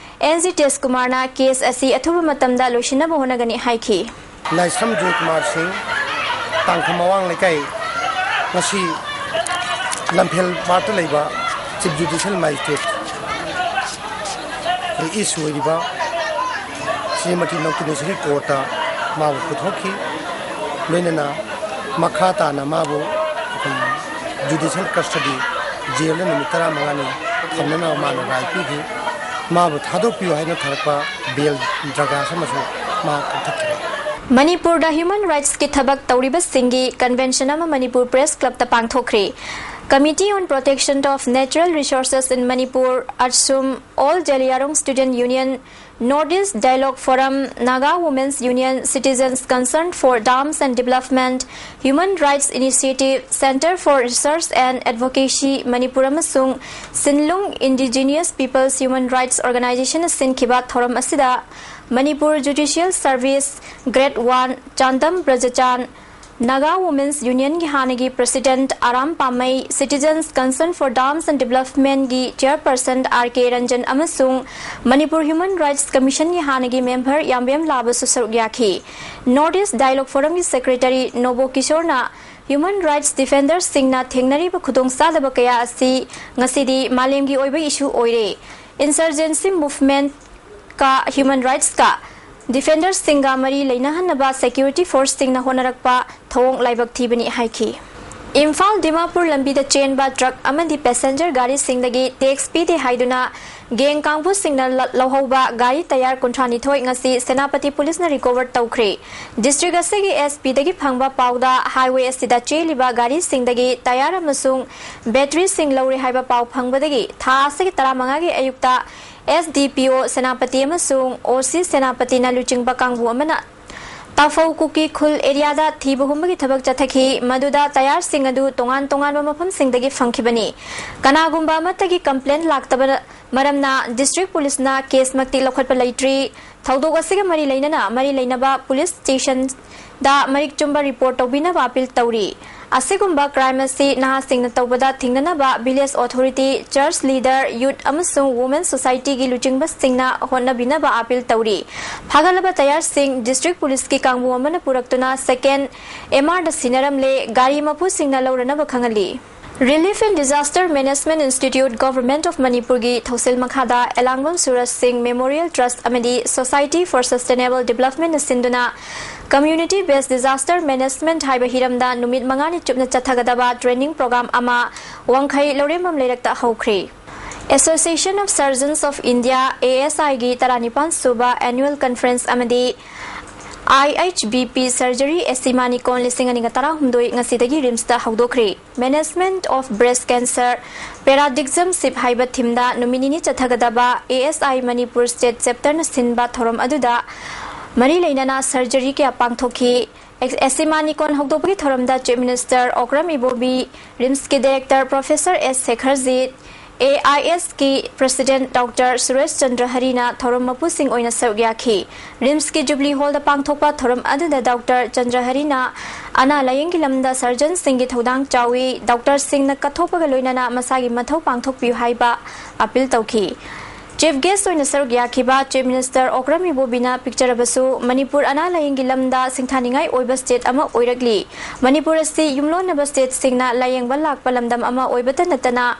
ꯑꯦꯟ ꯖꯤ ꯇꯦꯖꯀꯨꯃꯥꯔꯅ ꯀꯦꯁ ꯑꯁꯤ ꯑꯊꯨꯕ ꯃꯇꯝꯗ ꯂꯣꯏꯁꯤꯟꯅꯕ ꯍꯣꯠꯅꯒꯅꯤ ꯍꯥꯏꯈꯤ꯫ ꯂꯥꯏꯁ꯭ꯔꯝ ꯖꯣꯏꯀꯨꯃꯥꯔ ꯁꯤꯡ, ꯇꯥꯡꯈꯨꯜ ꯃꯋꯥꯡ ꯂꯩꯀꯥꯏ, ꯉꯁꯤ ꯂꯝꯐꯦꯜ ꯄꯥꯠꯇ ꯂꯩꯕ ꯆꯤꯐ ꯖꯨꯗꯤꯁꯤꯌꯦꯜ ꯃꯦꯖꯤꯁꯇ꯭ꯔꯦꯠ ꯏꯁ ꯑꯣꯏꯔꯤꯕ ꯁ꯭ꯔꯤꯃꯇꯤ ꯅꯧꯇꯨꯅꯦꯁꯣꯔꯤ ꯀꯣꯔꯠꯇ ꯃꯥꯕꯨ ꯄꯨꯊꯣꯛꯈꯤ꯫ ꯂꯣꯏꯅꯅ ꯃꯈꯥ ꯇꯥꯅ ꯃꯥꯕꯨ ꯑꯩꯈꯣꯏ ꯖꯨꯗꯤꯁꯤꯌꯦꯜ ꯀꯁꯇꯗꯤ, ꯖꯦꯜꯗ ꯅꯨꯃꯤꯠ ꯇꯔꯥꯃꯉꯥꯅꯤ ꯊꯝꯅꯅꯕ ꯃꯥꯅ ꯔꯥꯏ ꯄꯤꯈꯤ꯫ ꯃꯥꯕꯨ ꯊꯥꯗꯣꯛꯄꯤꯌꯨ ꯍꯥꯏꯅ ꯊꯥꯔꯛꯄ ꯕꯦꯜ ꯗ꯭ꯔꯒꯥꯁ ꯑꯃꯁꯨ ꯃꯥ ꯀꯛꯊꯠꯈ꯭ꯔꯦ꯫ ꯃꯅꯤꯄꯨꯔꯗ ꯍ꯭ꯌꯨꯃꯦꯟ ꯔꯥꯏꯠꯁꯀꯤ ꯊꯕꯛ ꯇꯧꯔꯤꯕꯁꯤꯡꯒꯤ ꯀꯟꯚꯦꯟꯁꯟ ꯑꯃ ꯃꯅꯤꯄꯨꯔ ꯄ꯭ꯔꯦꯁ ꯀ꯭ꯂꯕꯇ ꯄꯥꯡꯊꯣꯛꯈ꯭ꯔꯦ꯫ Committee on Protection of Natural Resources in Manipur, ATSUM, All Zeliangrong Student Union, North East Dialogue Forum, Naga Women's Union, Citizens Concerned for Dams and Development, Human Rights Initiative, Center for Research and Advocacy Manipur ꯑꯃꯁꯨꯡ ꯁꯤꯟꯂꯨꯡ Indigenous Peoples Human Rights Organization ꯅ ꯁꯤꯟꯈꯤꯕ ꯊꯧꯔꯝ ꯑꯁꯤꯗ Manipur judicial service, grade one, Chandam Brajachan, Naga women's ꯌꯨꯅꯤꯌꯟꯒꯤ ꯍꯥꯟꯅꯒꯤ president Aram Pammei, Citizens Concern for Dams and Development ꯀꯤ ꯆꯤꯌꯔꯄꯔꯁꯟ ꯑꯥꯔ ꯀꯦ ꯔꯟꯖꯟ ꯑꯃꯁꯨꯡ ꯃꯅꯤꯄꯨꯔ ꯍ꯭ꯌꯨꯃꯦꯟ ꯔꯥꯏꯠꯁ ꯀꯃꯤꯁꯟꯒꯤ ꯍꯥꯟꯅꯒꯤ ꯃꯦꯝꯕꯔ ꯌꯥꯝꯕꯦꯝ ꯂꯥꯕꯁꯨ ꯁꯔꯨꯛ ꯌꯥꯈꯤ꯫ ꯅꯣꯔꯠ ꯏꯁ ꯗꯥꯏꯂꯣꯒ ꯐꯣꯔꯝꯒꯤ ꯁꯦꯀ꯭ꯔꯦꯇꯔꯤ ꯅꯣꯕꯣ ꯀꯤꯁꯣꯔꯅ ꯍ꯭ꯌꯨꯃꯦꯟ ꯔꯥꯏꯠꯁ ꯗꯤꯐꯦꯟꯗꯔꯁꯤꯡꯅ ꯊꯦꯡꯅꯔꯤꯕ ꯈꯨꯗꯣꯡꯆꯥꯗꯕ ꯀꯌꯥ ꯑꯁꯤ ꯉꯁꯤꯗꯤ ꯃꯥꯂꯦꯝꯒꯤ ꯑꯣꯏꯕ ꯏꯁꯨ ꯑꯣꯏꯔꯦ꯫ ꯏꯟꯁꯔꯖꯦꯟꯁꯤ ꯃꯨꯚꯃꯦꯟꯠꯀ ꯍ꯭ꯌꯨꯃꯦꯟ ꯔꯥꯏꯠꯁꯀ ꯗꯤꯐꯦꯟꯗꯔꯁꯤꯡꯒ ꯃꯔꯤ ꯂꯩꯅꯍꯟꯅꯕ ꯁꯦꯀ꯭ꯌꯨꯔꯤꯇꯤ ꯐꯣꯔꯁꯁꯤꯡꯅ ꯍꯣꯠꯅꯔꯛꯄ ꯊꯧꯑꯣꯡ ꯂꯥꯏꯕꯛ ꯊꯤꯕꯅꯤ ꯍꯥꯏꯈꯤ꯫ ꯏꯝꯐꯥꯜ ꯗꯤꯃꯥꯄꯨꯔ ꯂꯝꯕꯤꯗ ꯆꯦꯟꯕ ꯇ꯭ꯔꯛ ꯑꯃꯗꯤ ꯄꯦꯁꯦꯟꯖꯔ ꯒꯥꯔꯤꯁꯤꯡꯗꯒꯤ ꯇꯦꯛꯁ ꯄꯤꯗꯦ ꯍꯥꯏꯗꯨꯅ ꯒꯦꯡ ꯀꯥꯡꯕꯨꯁꯤꯡꯅ ꯂ-, ꯂꯧꯍꯧꯕ ꯒꯥꯔꯤ ꯇꯌꯥꯔ ꯀꯨꯟꯊ꯭ꯔꯥ ꯅꯤꯊꯣꯏ ꯉꯁꯤ ꯁꯦꯅꯥꯄꯇꯤ ꯄꯨꯂꯤꯁꯅ ꯔꯤꯀꯣꯚꯔ ꯇꯧꯈ꯭ꯔꯦ꯫ ꯗꯤꯁꯇ꯭ꯔꯤꯛ ꯑꯁꯤꯒꯤ ꯑꯦꯁ ꯄꯤꯗꯒꯤ ꯐꯪꯕ ꯄꯥꯎꯗ ꯍꯥꯏꯋꯦ ꯑꯁꯤꯗ ꯆꯦꯜꯂꯤꯕ ꯒꯥꯔꯤꯁꯤꯡꯗꯒꯤ ꯇꯌꯥꯔ ꯑꯃꯁꯨꯡ ꯕꯦꯇ꯭ꯔꯤꯁꯤꯡ ꯂꯧꯔꯦ ꯍꯥꯏꯕ ꯄꯥꯎ ꯐꯪꯕꯗꯒꯤ ꯊꯥ ꯑꯁꯤꯒꯤ ꯇꯔꯥꯃꯉꯥꯒꯤ ꯑꯌꯨꯛꯇ ꯑꯦꯁ ꯗꯤ ꯄꯤ ꯑꯣ ꯁꯦꯅꯥꯄꯇꯤ ꯑꯃꯁꯨꯡ ꯑꯣ ꯁꯤ ꯁꯦꯅꯥꯄꯇꯤꯅ ꯂꯨꯆꯤꯡꯕ ꯀꯥꯡꯕꯨ ꯑꯃꯅ ꯇꯥꯐꯧ ꯀꯨꯀꯤ ꯈꯨꯜ ꯑꯦꯔꯤꯌꯥꯗ ꯊꯤꯕ ꯍꯨꯝꯕꯒꯤ ꯊꯕꯛ ꯆꯠꯊꯈꯤ꯫ ꯃꯗꯨꯗ ꯇꯌꯥꯔꯁꯤꯡ ꯑꯗꯨ ꯇꯣꯉꯥꯟ ꯇꯣꯉꯥꯟꯕ ꯃꯐꯝꯁꯤꯡꯗꯒꯤ ꯐꯪꯈꯤꯕꯅꯤ꯫ ꯀꯅꯥꯒꯨꯝꯕ ꯑꯃꯠꯇꯒꯤ ꯀꯝꯄ꯭ꯂꯦꯟ ꯂꯥꯛꯇꯕ ꯃꯔꯝꯅ ꯗꯤꯁꯇ꯭ꯔꯤꯛ ꯄꯨꯂꯤꯁꯅ ꯀꯦꯁꯃꯛꯇꯤ ꯂꯧꯈꯠꯄ ꯂꯩꯇ꯭ꯔꯤ꯫ ꯊꯧꯗꯣꯛ ꯑꯁꯤꯒ ꯃꯔꯤ ꯂꯩꯅꯅ ꯃꯔꯤ ꯂꯩꯅꯕ ꯄꯨꯂꯤꯁ ꯁ꯭ꯇꯦꯁꯟꯗ ꯃꯔꯤꯛ ꯆꯨꯝꯕ ꯔꯤꯄꯣꯔꯠ ꯇꯧꯕꯤꯅꯕ ꯑꯄꯤꯜ ꯇꯧꯔꯤ꯫ ꯑꯁꯤꯒꯨꯝꯕ ꯀ꯭ꯔꯥꯏꯝ ꯑꯁꯤ ꯅꯍꯥꯁꯤꯡꯅ ꯇꯧꯕꯗ ꯊꯤꯡꯅꯅꯕ ꯚꯤꯂꯦꯖ ꯑꯣꯊꯣꯔꯤꯇꯤ, ꯆꯔꯆ ꯂꯤꯗꯔ, ꯌꯨꯠ ꯑꯃꯁꯨꯡ ꯋꯨꯃꯦꯟ ꯁꯣꯁꯥꯏꯇꯤꯒꯤ ꯂꯨꯆꯤꯡꯕꯁꯤꯡꯅ ꯍꯣꯠꯅꯕꯤꯅꯕ ꯑꯄꯤꯜ ꯇꯧꯔꯤ꯫ ꯐꯥꯒꯠꯂꯕ ꯇꯌꯥꯔꯁꯤꯡ ꯗꯤꯁꯇ꯭ꯔꯤꯛ ꯄꯨꯂꯤꯁꯀꯤ ꯀꯥꯡꯕꯨ ꯑꯃꯅ ꯄꯨꯔꯛꯇꯨꯅ ꯁꯦꯀꯦꯟ ꯑꯦꯝ ꯑꯥꯔꯗ ꯁꯤꯟꯅꯔꯝꯂꯦ꯫ ꯒꯥꯔꯤ ꯃꯄꯨꯁꯤꯡꯅ ꯂꯧꯔꯅꯕ ꯈꯪꯍꯜꯂꯤ꯫ Relief and Disaster Management Institute, Government of ꯃꯅꯤꯄꯨꯔꯒꯤ ꯊꯧꯁꯤꯜ ꯃꯈꯥꯗ ꯑꯦꯂꯥꯡꯕꯝ ꯁꯨꯔꯖ ꯁꯤꯡ ꯃꯦꯃꯣꯔꯤꯌꯦꯜ ꯇ꯭ꯔꯁꯠ ꯑꯃꯗꯤ Society for Sustainable Development ꯅ ꯁꯤꯟꯗꯨꯅ Community Based Disaster Management ꯍꯥꯏꯕ ꯍꯤꯔꯝꯗ ꯅꯨꯃꯤꯠ ꯃꯉꯥꯅꯤ ꯆꯨꯞꯅ ꯆꯠꯊꯒꯗꯕ ꯇ꯭ꯔꯦꯅꯤꯡ ꯄ꯭ꯔꯣꯒ꯭ꯔꯥꯝ ꯑꯃ ꯋꯥꯡꯈꯩ ꯂꯧꯔꯦꯝꯕꯝ ꯂꯩꯔꯛꯇ ꯍꯧꯈ꯭ꯔꯦ꯫ Association of Surgeons of India, A S I ꯒꯤ ꯇꯔꯥꯅꯤꯄꯥꯟ ꯁꯨꯕ ꯑꯦꯅꯨꯋꯦꯜ ꯀꯟꯐꯔꯦꯟꯁ ꯑꯃꯗꯤ I H B P Surgery Asimanicon ꯂꯤꯁꯤꯡ ꯑꯅꯤꯒ ꯇꯔꯥꯍꯨꯝꯗꯣꯏ ꯉꯁꯤꯗꯒꯤ ꯔꯤꯝꯁꯇ ꯍꯧꯗꯣꯛꯈ꯭ꯔꯦ꯫ Management of Breast Cancer Paradigm Shift ꯍꯥꯏꯕ ꯊꯤꯝꯗ ꯅꯨꯃꯤꯠ ꯅꯤꯅꯤ ꯆꯠꯊꯒꯗꯕ A S I Manipur state ꯆꯦꯞꯇꯔꯅ ꯁꯤꯟꯕ ꯊꯧꯔꯝ ꯑꯗꯨꯗ ꯃꯔꯤ ꯂꯩꯅꯅ ꯁꯔꯖꯔꯤ ꯀꯌꯥ ꯄꯥꯡꯊꯣꯛꯈꯤ꯫ ꯑꯦꯁꯤꯃꯥꯅꯤꯀꯣꯟ ꯍꯧꯗꯣꯛꯄꯒꯤ ꯊꯧꯔꯝꯗ ꯆꯤꯐ ꯃꯤꯅꯤꯁꯇꯔ ꯑꯣꯀ꯭ꯔꯝ ꯏꯕꯣꯕꯤ, ꯔꯤꯝꯁꯀꯤ director professor S Sekharjit, A I ꯑꯦꯁꯀꯤ ꯄ꯭ꯔꯁꯤꯗꯦꯟꯠ ꯗꯣꯛꯇꯔ ꯁꯨꯔꯦꯁ ꯆꯟꯗ꯭ꯔ ꯍꯔꯤꯅ ꯊꯧꯔꯝ ꯃꯄꯨꯁꯤꯡ ꯑꯣꯏꯅ ꯁꯔꯨꯛ ꯌꯥꯈꯤ꯫ ꯔꯤꯝꯁꯀꯤ ꯖꯨꯕꯂꯤ ꯍꯣꯜꯗ ꯄꯥꯡꯊꯣꯛꯄ ꯊꯧꯔꯝ ꯑꯗꯨꯗ ꯗꯣꯛꯇꯔ ꯆꯟꯗ꯭ꯔ ꯍꯔꯤꯅ ꯑꯅꯥ ꯂꯥꯌꯦꯡꯒꯤ ꯂꯝꯗ ꯁꯔꯖꯟꯁꯤꯡꯒꯤ ꯊꯧꯗꯥꯡ ꯆꯥꯎꯏ, ꯗꯣꯛꯇꯔꯁꯤꯡꯅ ꯀꯠꯊꯣꯛꯄꯒ ꯂꯣꯏꯅꯅ ꯃꯁꯥꯒꯤ ꯃꯊꯧ ꯄꯥꯡꯊꯣꯛꯄꯤꯌꯨ ꯍꯥꯏꯕ ꯑꯄꯤꯜ ꯇꯧꯈꯤ꯫ ꯆꯤꯐ ꯒꯦꯁ꯭ꯠ ꯑꯣꯏꯅ ꯁꯔꯨꯛ ꯌꯥꯈꯤꯕ ꯆꯤꯐ ꯃꯤꯅꯤꯁꯇꯔ ꯑꯣꯀ꯭ꯔꯝ ꯏꯕꯣꯕꯤꯅ ꯄꯤꯛꯆꯔꯕꯁꯨ, ꯃꯅꯤꯄꯨꯔ ꯑꯅꯥ ꯂꯥꯌꯦꯡꯒꯤ ꯂꯝꯗ ꯁꯤꯡꯊꯥꯅꯤꯡꯉꯥꯏ ꯑꯣꯏꯕ ꯁ꯭ꯇꯦꯠ ꯑꯃ ꯑꯣꯏꯔꯛꯂꯤ꯫ ꯃꯅꯤꯄꯨꯔ ꯑꯁꯤ ꯌꯨꯝꯂꯣꯟꯅꯕ ꯁ꯭ꯇꯦꯠꯁꯤꯡꯅ ꯂꯥꯌꯦꯡꯕ ꯂꯥꯛꯄ ꯂꯝꯗꯝ ꯑꯃ ꯑꯣꯏꯕꯇ ꯅꯠꯇꯅ,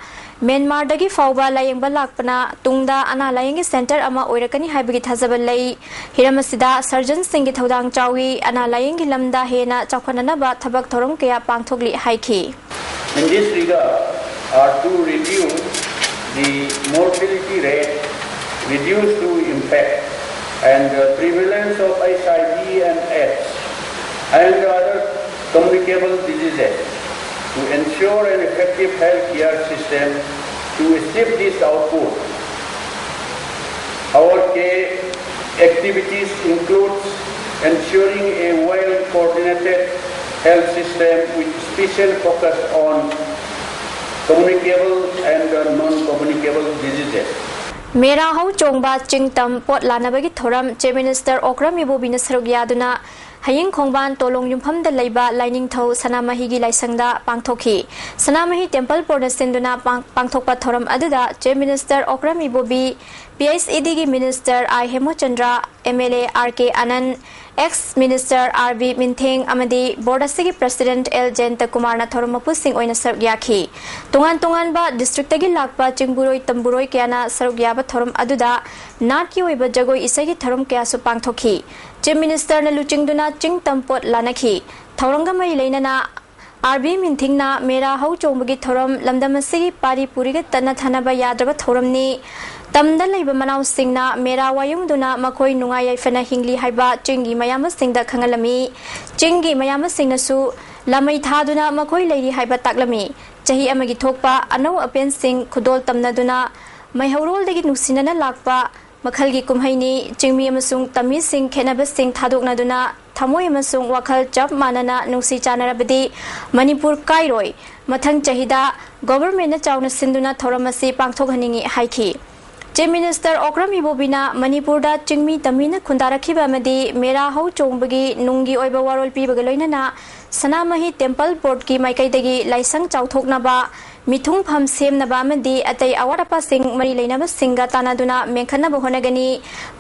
ꯃ꯭ꯌꯥꯟꯃꯥꯔꯗꯒꯤ ꯐꯥꯎꯕ ꯂꯥꯌꯦꯡꯕ ꯂꯥꯛꯄꯅ ꯇꯨꯡꯗ ꯑꯅꯥ ꯂꯥꯌꯦꯡꯒꯤ ꯁꯦꯟꯇꯔ ꯑꯃ ꯑꯣꯏꯔꯛꯀꯅꯤ ꯍꯥꯏꯕꯒꯤ ꯊꯥꯖꯕ ꯂꯩ꯫ ꯍꯤꯔꯝ ꯑꯁꯤꯗ ꯁꯔꯖꯟꯁꯤꯡꯒꯤ ꯊꯧꯗꯥꯡ ꯆꯥꯎꯏ꯫ ꯑꯅꯥ ꯂꯥꯌꯦꯡꯒꯤ ꯂꯝꯗ ꯍꯦꯟꯅ ꯆꯥꯎꯈꯠꯅꯅꯕ ꯊꯕꯛ ꯊꯧꯔꯝ ꯀꯌꯥ ꯄꯥꯡꯊꯣꯛꯂꯤ ꯍꯥꯏꯈꯤ꯫ In this regard, are to reduce the mortality rate, reduce to impact and the prevalence of H I V and AIDS and other communicable diseases, to ensure an effective health care system to achieve this output. Our key activities includes ensuring a well-coordinated health system with special focus on communicable and non-communicable diseases. ꯃꯦꯔꯥ ꯍꯧ ꯆꯣꯡꯕ ꯆꯤꯡ ꯇꯝ ꯄꯣꯠ ꯂꯥꯟꯅꯕꯒꯤ ꯊꯧꯔꯝ Chief Minister ꯑꯣꯀ꯭ꯔꯝ ꯏꯕꯣꯕꯤꯅ ꯁꯔꯨꯛ ꯌꯥꯗꯨꯅ ꯍꯌꯤꯡ ꯈꯣꯡꯕꯥꯟ ꯇꯣꯂꯣꯡ ꯌꯨꯝꯐꯝꯗ ꯂꯩꯕ ꯂꯥꯏꯅꯤꯡꯊꯧ ꯁꯅꯥꯃꯍꯤꯒꯤ ꯂꯥꯏꯁꯪꯗ ꯄꯥꯡꯊꯣꯛꯈꯤ꯫ ꯁꯅꯥꯃꯍꯤ Temple Boardꯅ ꯁꯤꯟꯗꯨꯅ ꯄꯥꯡ-, ꯄꯥꯡꯊꯣꯛꯄ ꯊꯧꯔꯝ ꯑꯗꯨꯗ Chief Minister Okram Ibobi, P H E Dꯒꯤ Minister I ꯍꯦꯃꯆꯟꯗ꯭ꯔ, M L A R K ꯑꯅꯟ, Ex Minister R B ꯃꯤꯟꯊꯦꯡ ꯑꯃꯗꯤ Board ꯑꯁꯤꯒꯤ President L ꯖꯌꯟꯇ ꯀꯨꯃꯥꯔꯅ ꯊꯧꯔꯝ ꯃꯄꯨꯁꯤꯡ ꯑꯣꯏꯅ ꯁꯔꯨꯛ ꯌꯥꯈꯤ꯫ ꯇꯣꯉꯥꯟ ꯇꯣꯉꯥꯟꯕ districtꯇꯒꯤ ꯂꯥꯛꯄ ꯆꯤꯡꯕꯨꯔꯣꯏ ꯇꯝꯕꯨꯔꯣꯏ ꯀꯌꯥꯅ ꯁꯔꯨꯛ ꯌꯥꯕ ꯊꯧꯔꯝ ꯑꯗꯨꯗ ꯅꯥꯠꯀꯤ ꯑꯣꯏꯕ ꯖꯒꯣꯏ ꯏꯁꯩꯒꯤ ꯊꯧꯔꯝ ꯀꯌꯥꯁꯨ ꯄꯥꯡꯊꯣꯛꯈꯤ꯫ Chief Ministerꯅ ꯂꯨꯆꯤꯡꯗꯨꯅ ꯆꯤꯡ ꯇꯝ ꯄꯣꯠ ꯂꯥꯟꯅꯈꯤ꯫ ꯊꯧꯔꯝꯒ ꯃꯔꯤ ꯂꯩꯅꯅ R B ꯃꯤꯟꯊꯤꯡꯅ ꯃꯦꯔꯥ ꯍꯧ ꯆꯣꯡꯕꯒꯤ ꯊꯧꯔꯝ ꯂꯝꯗꯝ ꯑꯁꯤꯒꯤ ꯄꯥꯔꯤ ꯄꯨꯔꯤꯒ ꯇꯠꯅ ꯊꯥꯅꯕ ꯌꯥꯗ꯭ꯔꯕ ꯊꯧꯔꯝꯅꯤ꯫ ꯇꯝꯗ ꯂꯩꯕ ꯃꯅꯥꯎꯁꯤꯡꯅ ꯃꯦꯔꯥ ꯋꯥꯌꯨꯡꯗꯨꯅ ꯃꯈꯣꯏ ꯅꯨꯡꯉꯥꯏ ꯌꯥꯏꯐꯅ ꯍꯤꯡꯂꯤ ꯍꯥꯏꯕ ꯆꯤꯡꯒꯤ ꯃꯌꯥꯝꯕꯁꯤꯡꯗ ꯈꯪꯍꯜꯂꯝꯃꯤ꯫ ꯆꯤꯡꯒꯤ ꯃꯌꯥꯝꯕꯁꯤꯡꯅꯁꯨ ꯂꯥꯃꯩ ꯊꯥꯗꯨꯅ ꯃꯈꯣꯏ ꯂꯩꯔꯤ ꯍꯥꯏꯕ ꯇꯥꯛꯂꯝꯃꯤ꯫ ꯆꯍꯤ ꯑꯃꯒꯤ ꯊꯣꯛꯄ ꯑꯅꯧ ꯑꯄꯦꯟꯁꯤꯡ ꯈꯨꯗꯣꯜ ꯇꯝꯅꯗꯨꯅ ꯃꯩꯍꯧꯔꯣꯜꯗꯒꯤ ꯅꯨꯡꯁꯤꯅꯅ ꯂꯥꯛꯄ ꯃꯈꯜꯒꯤ ꯀꯨꯝꯍꯩꯅꯤ꯫ ꯆꯤꯡꯃꯤ ꯑꯃꯁꯨꯡ ꯇꯝꯃꯤꯁꯤꯡ ꯈꯦꯠꯅꯕꯁꯤꯡ ꯊꯥꯗꯣꯛꯅꯗꯨꯅ ꯊꯃꯣꯏ ꯑꯃꯁꯨꯡ ꯋꯥꯈꯜ ꯆꯞ ꯃꯥꯟꯅꯅ ꯅꯨꯡꯁꯤ ꯆꯥꯟꯅꯔꯕꯗꯤ ꯃꯅꯤꯄꯨꯔ ꯀꯥꯏꯔꯣꯏ꯫ ꯃꯊꯪ ꯆꯍꯤꯗ Governmentꯅ ꯆꯥꯎꯅ ꯁꯤꯟꯗꯨꯅ ꯊꯧꯔꯝ ꯑꯁꯤ ꯄꯥꯡꯊꯣꯛꯍꯟꯅꯤꯡꯏ ꯍꯥꯏꯈꯤ꯫ Chief Minister ꯑꯣꯀ꯭ꯔꯝ ꯏꯕꯣꯕꯤꯅ ꯃꯅꯤꯄꯨꯔꯗ ꯆꯤꯡꯃꯤ ꯇꯝꯃꯤꯅ ꯈꯨꯟꯗꯥꯔꯛꯈꯤꯕ ꯑꯃꯗꯤ ꯃꯦꯔꯥ ꯍꯧ ꯆꯣꯡꯕꯒꯤ ꯅꯨꯡꯒꯤ ꯑꯣꯏꯕ ꯋꯥꯔꯣꯜ ꯄꯤꯕꯒ ꯂꯣꯏꯅꯅ ꯁꯅꯥꯃꯍꯤ Temple Boardꯀꯤ ꯃꯥꯏꯀꯩꯗꯒꯤ ꯂꯥꯏꯁꯪ ꯆꯥꯎꯊꯣꯛꯅꯕ, ꯃꯤꯊꯨꯡꯐꯝ ꯁꯦꯝꯅꯕ ꯑꯃꯗꯤ ꯑꯇꯩ ꯑꯋꯥꯠ ꯑꯄꯥꯁꯤꯡ ꯃꯔꯤ ꯂꯩꯅꯕꯁꯤꯡꯒ ꯇꯥꯟꯅꯗꯨꯅ ꯃꯦꯟꯈꯠꯅꯕ ꯍꯣꯠꯅꯒꯅꯤ꯫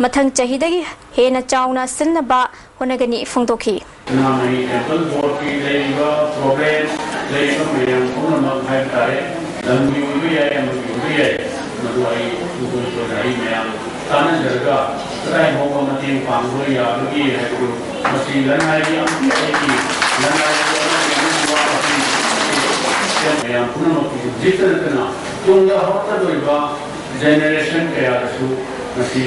ꯃꯊꯪ ꯆꯍꯤꯗꯒꯤ ꯍꯦꯟꯅ ꯆꯥꯎꯅ ꯁꯤꯟꯅꯕ ꯍꯣꯠꯅꯒꯅꯤ ꯐꯣꯡꯗꯣꯛꯈꯤ꯫ ꯁꯅꯥꯃꯍꯤ Temple Boardꯀꯤ ꯂꯩꯔꯤꯕ problem, ꯂꯩꯔꯤꯕ ꯃꯌꯥꯝ ꯄꯨꯝꯅꯃꯛ ꯍꯥꯏꯕ ꯇꯥꯔꯦ, ꯂꯝꯒꯤ ꯑꯣꯏꯕ ꯌꯥꯏ, ꯑꯃꯒꯤ ꯑꯣꯏꯕ ꯌꯥꯏ, ꯃꯗꯨ ꯑꯩ ꯃꯈꯣꯏ ꯑꯩ ꯃꯌꯥꯝ ꯇꯥꯟꯅꯖꯔꯒ ꯀꯗꯥꯏ ꯐꯥꯎꯕ ꯃꯇꯦꯡ ꯄꯥꯡꯕ ꯌꯥꯕꯒꯦ ꯍꯥꯏꯕꯗꯨ, ꯃꯁꯤ ꯂꯅꯥꯏꯒꯤ ꯑꯃꯗꯤ ꯑꯩꯒꯤ ꯂꯅꯥꯏꯒꯤ ꯑꯃꯗꯤ ꯑꯃꯒꯤ ꯋꯥ ꯃꯁꯤ ꯃꯌꯥꯝ ꯄꯨꯝꯅꯃꯛꯀꯤ ꯍꯧꯖꯤꯛꯇ ꯅꯠꯇꯅ ꯇꯨꯡꯗ ꯍꯧꯔꯛꯀꯗꯧꯔꯤꯕ generation ꯀꯌꯥꯗꯁꯨ ꯃꯁꯤ,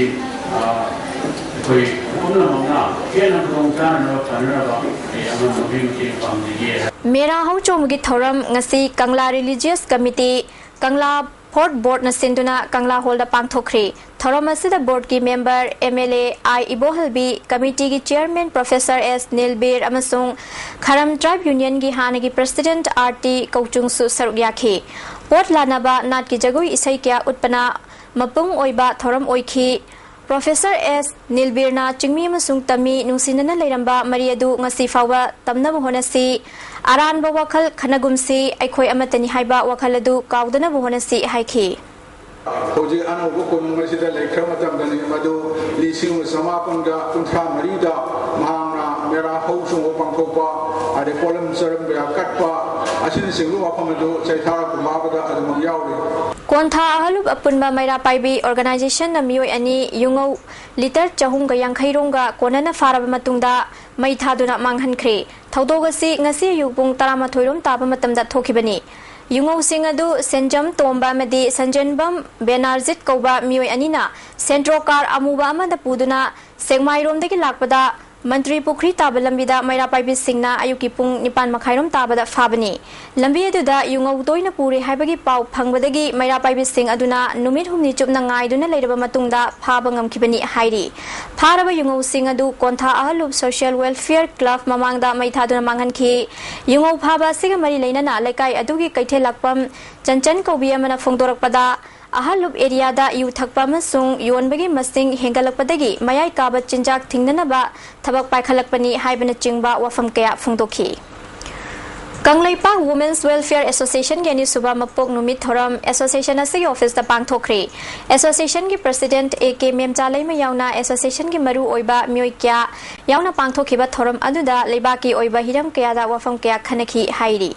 ꯑ, ꯑꯩꯈꯣꯏ ꯄꯨꯝꯅꯃꯛꯅ ꯍꯦꯟꯅ ꯈꯨꯗꯣꯡ ꯆꯥꯅꯅꯕ ꯐꯅꯅꯕ ꯑꯩ ꯑꯉꯝꯕꯒꯤ ꯃꯇꯦꯡ ꯄꯥꯡꯖꯒꯦ꯫ ꯃꯦꯔꯥ ꯍꯧ ꯆꯣꯡꯕꯒꯤ ꯊꯧꯔꯝ ꯉꯁꯤ ꯀꯪꯂꯥ Religious Committee, ꯀꯪꯂꯥ Fort Boardꯅ ꯁꯤꯟꯗꯨꯅ ꯀꯪꯂꯥ Hallꯗ ꯄꯥꯡꯊꯣꯛꯈ꯭ꯔꯤ꯫ ꯊꯧꯔꯝ ꯑꯁꯤꯗ Boardꯀꯤ member, M L A I ꯏꯕꯣꯍꯜꯕꯤ, committeeꯒꯤ chairman Professor S ꯅꯤꯜꯕꯤꯔ ꯑꯃꯁꯨꯡ ꯈꯔꯝ Tribe Unionꯒꯤ ꯍꯥꯟꯅꯒꯤ President R T ꯀꯧꯆꯨꯡꯁꯨ ꯁꯔꯨꯛ ꯌꯥꯈꯤ꯫ ꯄꯣꯠ ꯂꯥꯟꯅꯕ ꯅꯥꯠꯀꯤ ꯖꯒꯣꯏ ꯏꯁꯩ ꯀꯌꯥ ꯎꯠꯄꯅ ꯃꯄꯨꯡ ꯑꯣꯏꯕ ꯊꯧꯔꯝ ꯑꯣꯏꯈꯤ꯫ ꯄ꯭ꯔꯣꯐꯦꯁꯔ ꯑꯦꯁ ꯅꯤꯜꯕꯤꯔꯅ ꯆꯤꯡꯃꯤ ꯑꯃꯁꯨꯡ ꯇꯝꯃꯤ ꯅꯨꯡꯁꯤꯅꯅ ꯂꯩꯔꯝꯕ ꯃꯔꯤ ꯑꯗꯨ ꯉꯁꯤ ꯐꯥꯎꯕ ꯇꯝꯅꯕ ꯍꯣꯠꯅꯁꯤ, ꯑꯔꯥꯟꯕ ꯋꯥꯈꯜ ꯈꯟꯅꯒꯨꯝꯁꯤ, ꯑꯩꯈꯣꯏ ꯑꯃꯠꯇꯅꯤ ꯍꯥꯏꯕ ꯋꯥꯈꯜ ꯑꯗꯨ ꯀꯥꯎꯗꯅꯕ ꯍꯣꯠꯅꯁꯤ ꯍꯥꯏꯈꯤ꯫ ꯍꯧꯖꯤꯛ ꯑꯅꯧꯕ ꯀꯣꯅꯨꯡ ꯑꯁꯤꯗ ꯂꯩꯈ꯭ꯔ ꯃꯇꯝꯗꯅꯤ, ꯃꯗꯨ ꯂꯤꯁꯤꯡ ꯑꯃ ꯆꯃꯥꯄꯟꯒ ꯀꯨꯟꯊ꯭ꯔꯥ ꯃꯔꯤꯗ ꯃꯍꯥꯛꯅ ꯃꯦꯔꯥ ꯍꯧ ꯆꯣꯡꯕ ꯄꯥꯡꯊꯣꯛꯄ, ꯑꯗꯩ ꯄꯣꯠꯂꯝ ꯆꯔꯝ ꯀꯌꯥ ꯀꯠꯄ ꯑꯁꯤꯅꯆꯤꯡꯕ ꯋꯥꯐꯝ ꯑꯗꯨ ꯆꯩꯊꯥꯔ ꯀꯨꯝꯕꯥꯕꯗ ꯑꯗꯨꯃꯛ ꯌꯥꯎꯔꯤ꯫ ꯀꯣꯟꯊꯥ ꯑꯍꯜꯂꯨꯞ ꯑꯄꯨꯟꯕ ꯃꯩꯔꯥ ꯄꯥꯏꯕꯤ ꯑꯣꯔꯒꯅꯥꯏꯖꯦꯁꯟꯅ ꯃꯤꯑꯣꯏ ꯑꯅꯤ ꯌꯨꯉꯧ ꯂꯤꯇꯔ ꯆꯍꯨꯝꯒ ꯌꯥꯡꯈꯩ ꯔꯣꯝꯒ ꯀꯣꯟꯅꯅ ꯐꯥꯔꯕ ꯃꯇꯨꯡꯗ ꯃꯩ ꯊꯥꯗꯨꯅ ꯃꯥꯡꯍꯟꯈ꯭ꯔꯦ꯫ ꯊꯧꯗꯣꯛ ꯑꯁꯤ ꯉꯁꯤ ꯑꯌꯨꯛ ꯄꯨꯡ ꯇꯔꯥꯃꯥꯊꯣꯏ ꯔꯣꯝ ꯇꯥꯕ ꯃꯇꯝꯗ ꯊꯣꯛꯈꯤꯕꯅꯤ꯫ ꯌꯨꯉꯧꯁꯤꯡ ꯑꯗꯨ ꯁꯦꯟꯖꯝ ꯇꯣꯝꯕ ꯑꯃꯗꯤ ꯁꯟꯖꯦꯟꯕꯝ ꯕꯦꯅꯥꯔꯖꯤꯠ ꯀꯧꯕ ꯃꯤꯑꯣꯏ ꯑꯅꯤꯅ ꯁꯦꯟꯇ꯭ꯔꯣ ꯀꯥꯔ ꯑꯃꯨꯕ ꯑꯃꯗ ꯄꯨꯗꯨꯅ ꯁꯦꯛꯃꯥꯏꯔꯣꯝꯗꯒꯤ ꯂꯥꯛꯄꯗ ꯃꯟꯇ꯭ꯔꯤ ꯄꯨꯈ꯭ꯔꯤ ꯇꯥꯕ ꯂꯝꯕꯤꯗ ꯃꯩꯔꯥ ꯄꯥꯏꯕꯤꯁꯤꯡꯅ ꯑꯌꯨꯛꯀꯤ ꯄꯨꯡ ꯅꯤꯄꯥꯟ ꯃꯈꯥꯏꯔꯣꯝ ꯇꯥꯕꯗ ꯐꯥꯕꯅꯤ꯫ ꯂꯝꯕꯤ ꯑꯗꯨꯗ ꯌꯨꯉꯧ ꯇꯣꯏꯅ ꯄꯨꯔꯦ ꯍꯥꯏꯕꯒꯤ ꯄꯥꯎ ꯐꯪꯕꯗꯒꯤ ꯃꯩꯔꯥ ꯄꯥꯏꯕꯤꯁꯤꯡ ꯑꯗꯨꯅ ꯅꯨꯃꯤꯠ ꯍꯨꯝꯅꯤ ꯆꯨꯞꯅ ꯉꯥꯏꯗꯨꯅ ꯂꯩꯔꯕ ꯃꯇꯨꯡꯗ ꯐꯥꯕ ꯉꯝꯈꯤꯕꯅꯤ ꯍꯥꯏꯔꯤ꯫ ꯐꯥꯔꯕ ꯌꯨꯉꯧꯁꯤꯡ ꯑꯗꯨ ꯀꯣꯟꯊꯥ ꯑꯍꯜꯂꯨꯞ ꯁꯣꯁꯤꯌꯦꯜ ꯋꯦꯜꯐꯤꯌꯔ ꯀ꯭ꯂꯕ ꯃꯃꯥꯡꯗ ꯃꯩ ꯊꯥꯗꯨꯅ ꯃꯥꯡꯍꯟꯈꯤ꯫ ꯌꯨꯉꯧ ꯐꯥꯕ ꯑꯁꯤꯒ ꯃꯔꯤ ꯂꯩꯅꯅ ꯂꯩꯀꯥꯏ ꯑꯗꯨꯒꯤ ꯀꯩꯊꯦꯜ ꯂꯥꯛꯄꯝ ꯆꯟꯆꯟ ꯀꯧꯕꯤ ꯑꯃꯅ ꯐꯣꯡꯗꯣꯔꯛꯄꯗ, ꯑꯍꯜꯂꯨꯞ ꯑꯦꯔꯤꯌꯥꯗ ꯌꯨ ꯊꯛꯄ ꯑꯃꯁꯨꯡ ꯌꯣꯟꯕꯒꯤ ꯃꯁꯤꯡ ꯍꯦꯟꯒꯠꯂꯛꯄꯗꯒꯤ ꯃꯌꯥꯏ ꯀꯥꯕ ꯆꯤꯟꯖꯥꯛ ꯊꯤꯡꯅꯅꯕ ꯊꯕꯛ ꯄꯥꯏꯈꯠꯂꯛꯄꯅꯤ ꯍꯥꯏꯕꯅꯆꯤꯡꯕ ꯋꯥꯐꯝ ꯀꯌꯥ ꯐꯣꯡꯗꯣꯛꯈꯤ꯫ ꯀꯪꯂꯩꯄꯥꯛ ꯋꯨꯃꯦꯟꯁ ꯋꯦꯜꯐꯤꯌꯔ ꯑꯦꯁꯣꯁꯤꯌꯦꯁꯟꯒꯤ ꯑꯅꯤꯁꯨꯕ ꯃꯄꯣꯛ ꯅꯨꯃꯤꯠ ꯊꯧꯔꯝ ꯑꯦꯁꯣꯁꯤꯌꯦꯁꯟ ꯑꯁꯤꯒꯤ ꯑꯣꯐꯤꯁꯇ ꯄꯥꯡꯊꯣꯛꯈ꯭ꯔꯦ꯫ ꯑꯦꯁꯣꯁꯤꯌꯦꯁꯟꯒꯤ ꯄ꯭ꯔꯁꯤꯗꯦꯟꯠ ꯑꯦ ꯀꯦ ꯃꯦꯝꯆꯥꯂꯩꯃ ꯌꯥꯎꯅ ꯑꯦꯁꯣꯁꯤꯌꯦꯁꯟꯒꯤ ꯃꯔꯨ ꯑꯣꯏꯕ ꯃꯤꯑꯣꯏ ꯀꯌꯥ ꯌꯥꯎꯅ ꯄꯥꯡꯊꯣꯛꯈꯤꯕ ꯊꯧꯔꯝ ꯑꯗꯨꯗ ꯂꯩꯕꯥꯛꯀꯤ ꯑꯣꯏꯕ ꯍꯤꯔꯝ ꯀꯌꯥꯗ ꯋꯥꯐꯝ ꯀꯌꯥ ꯈꯟꯅꯈꯤ ꯍꯥꯏꯔꯤ꯫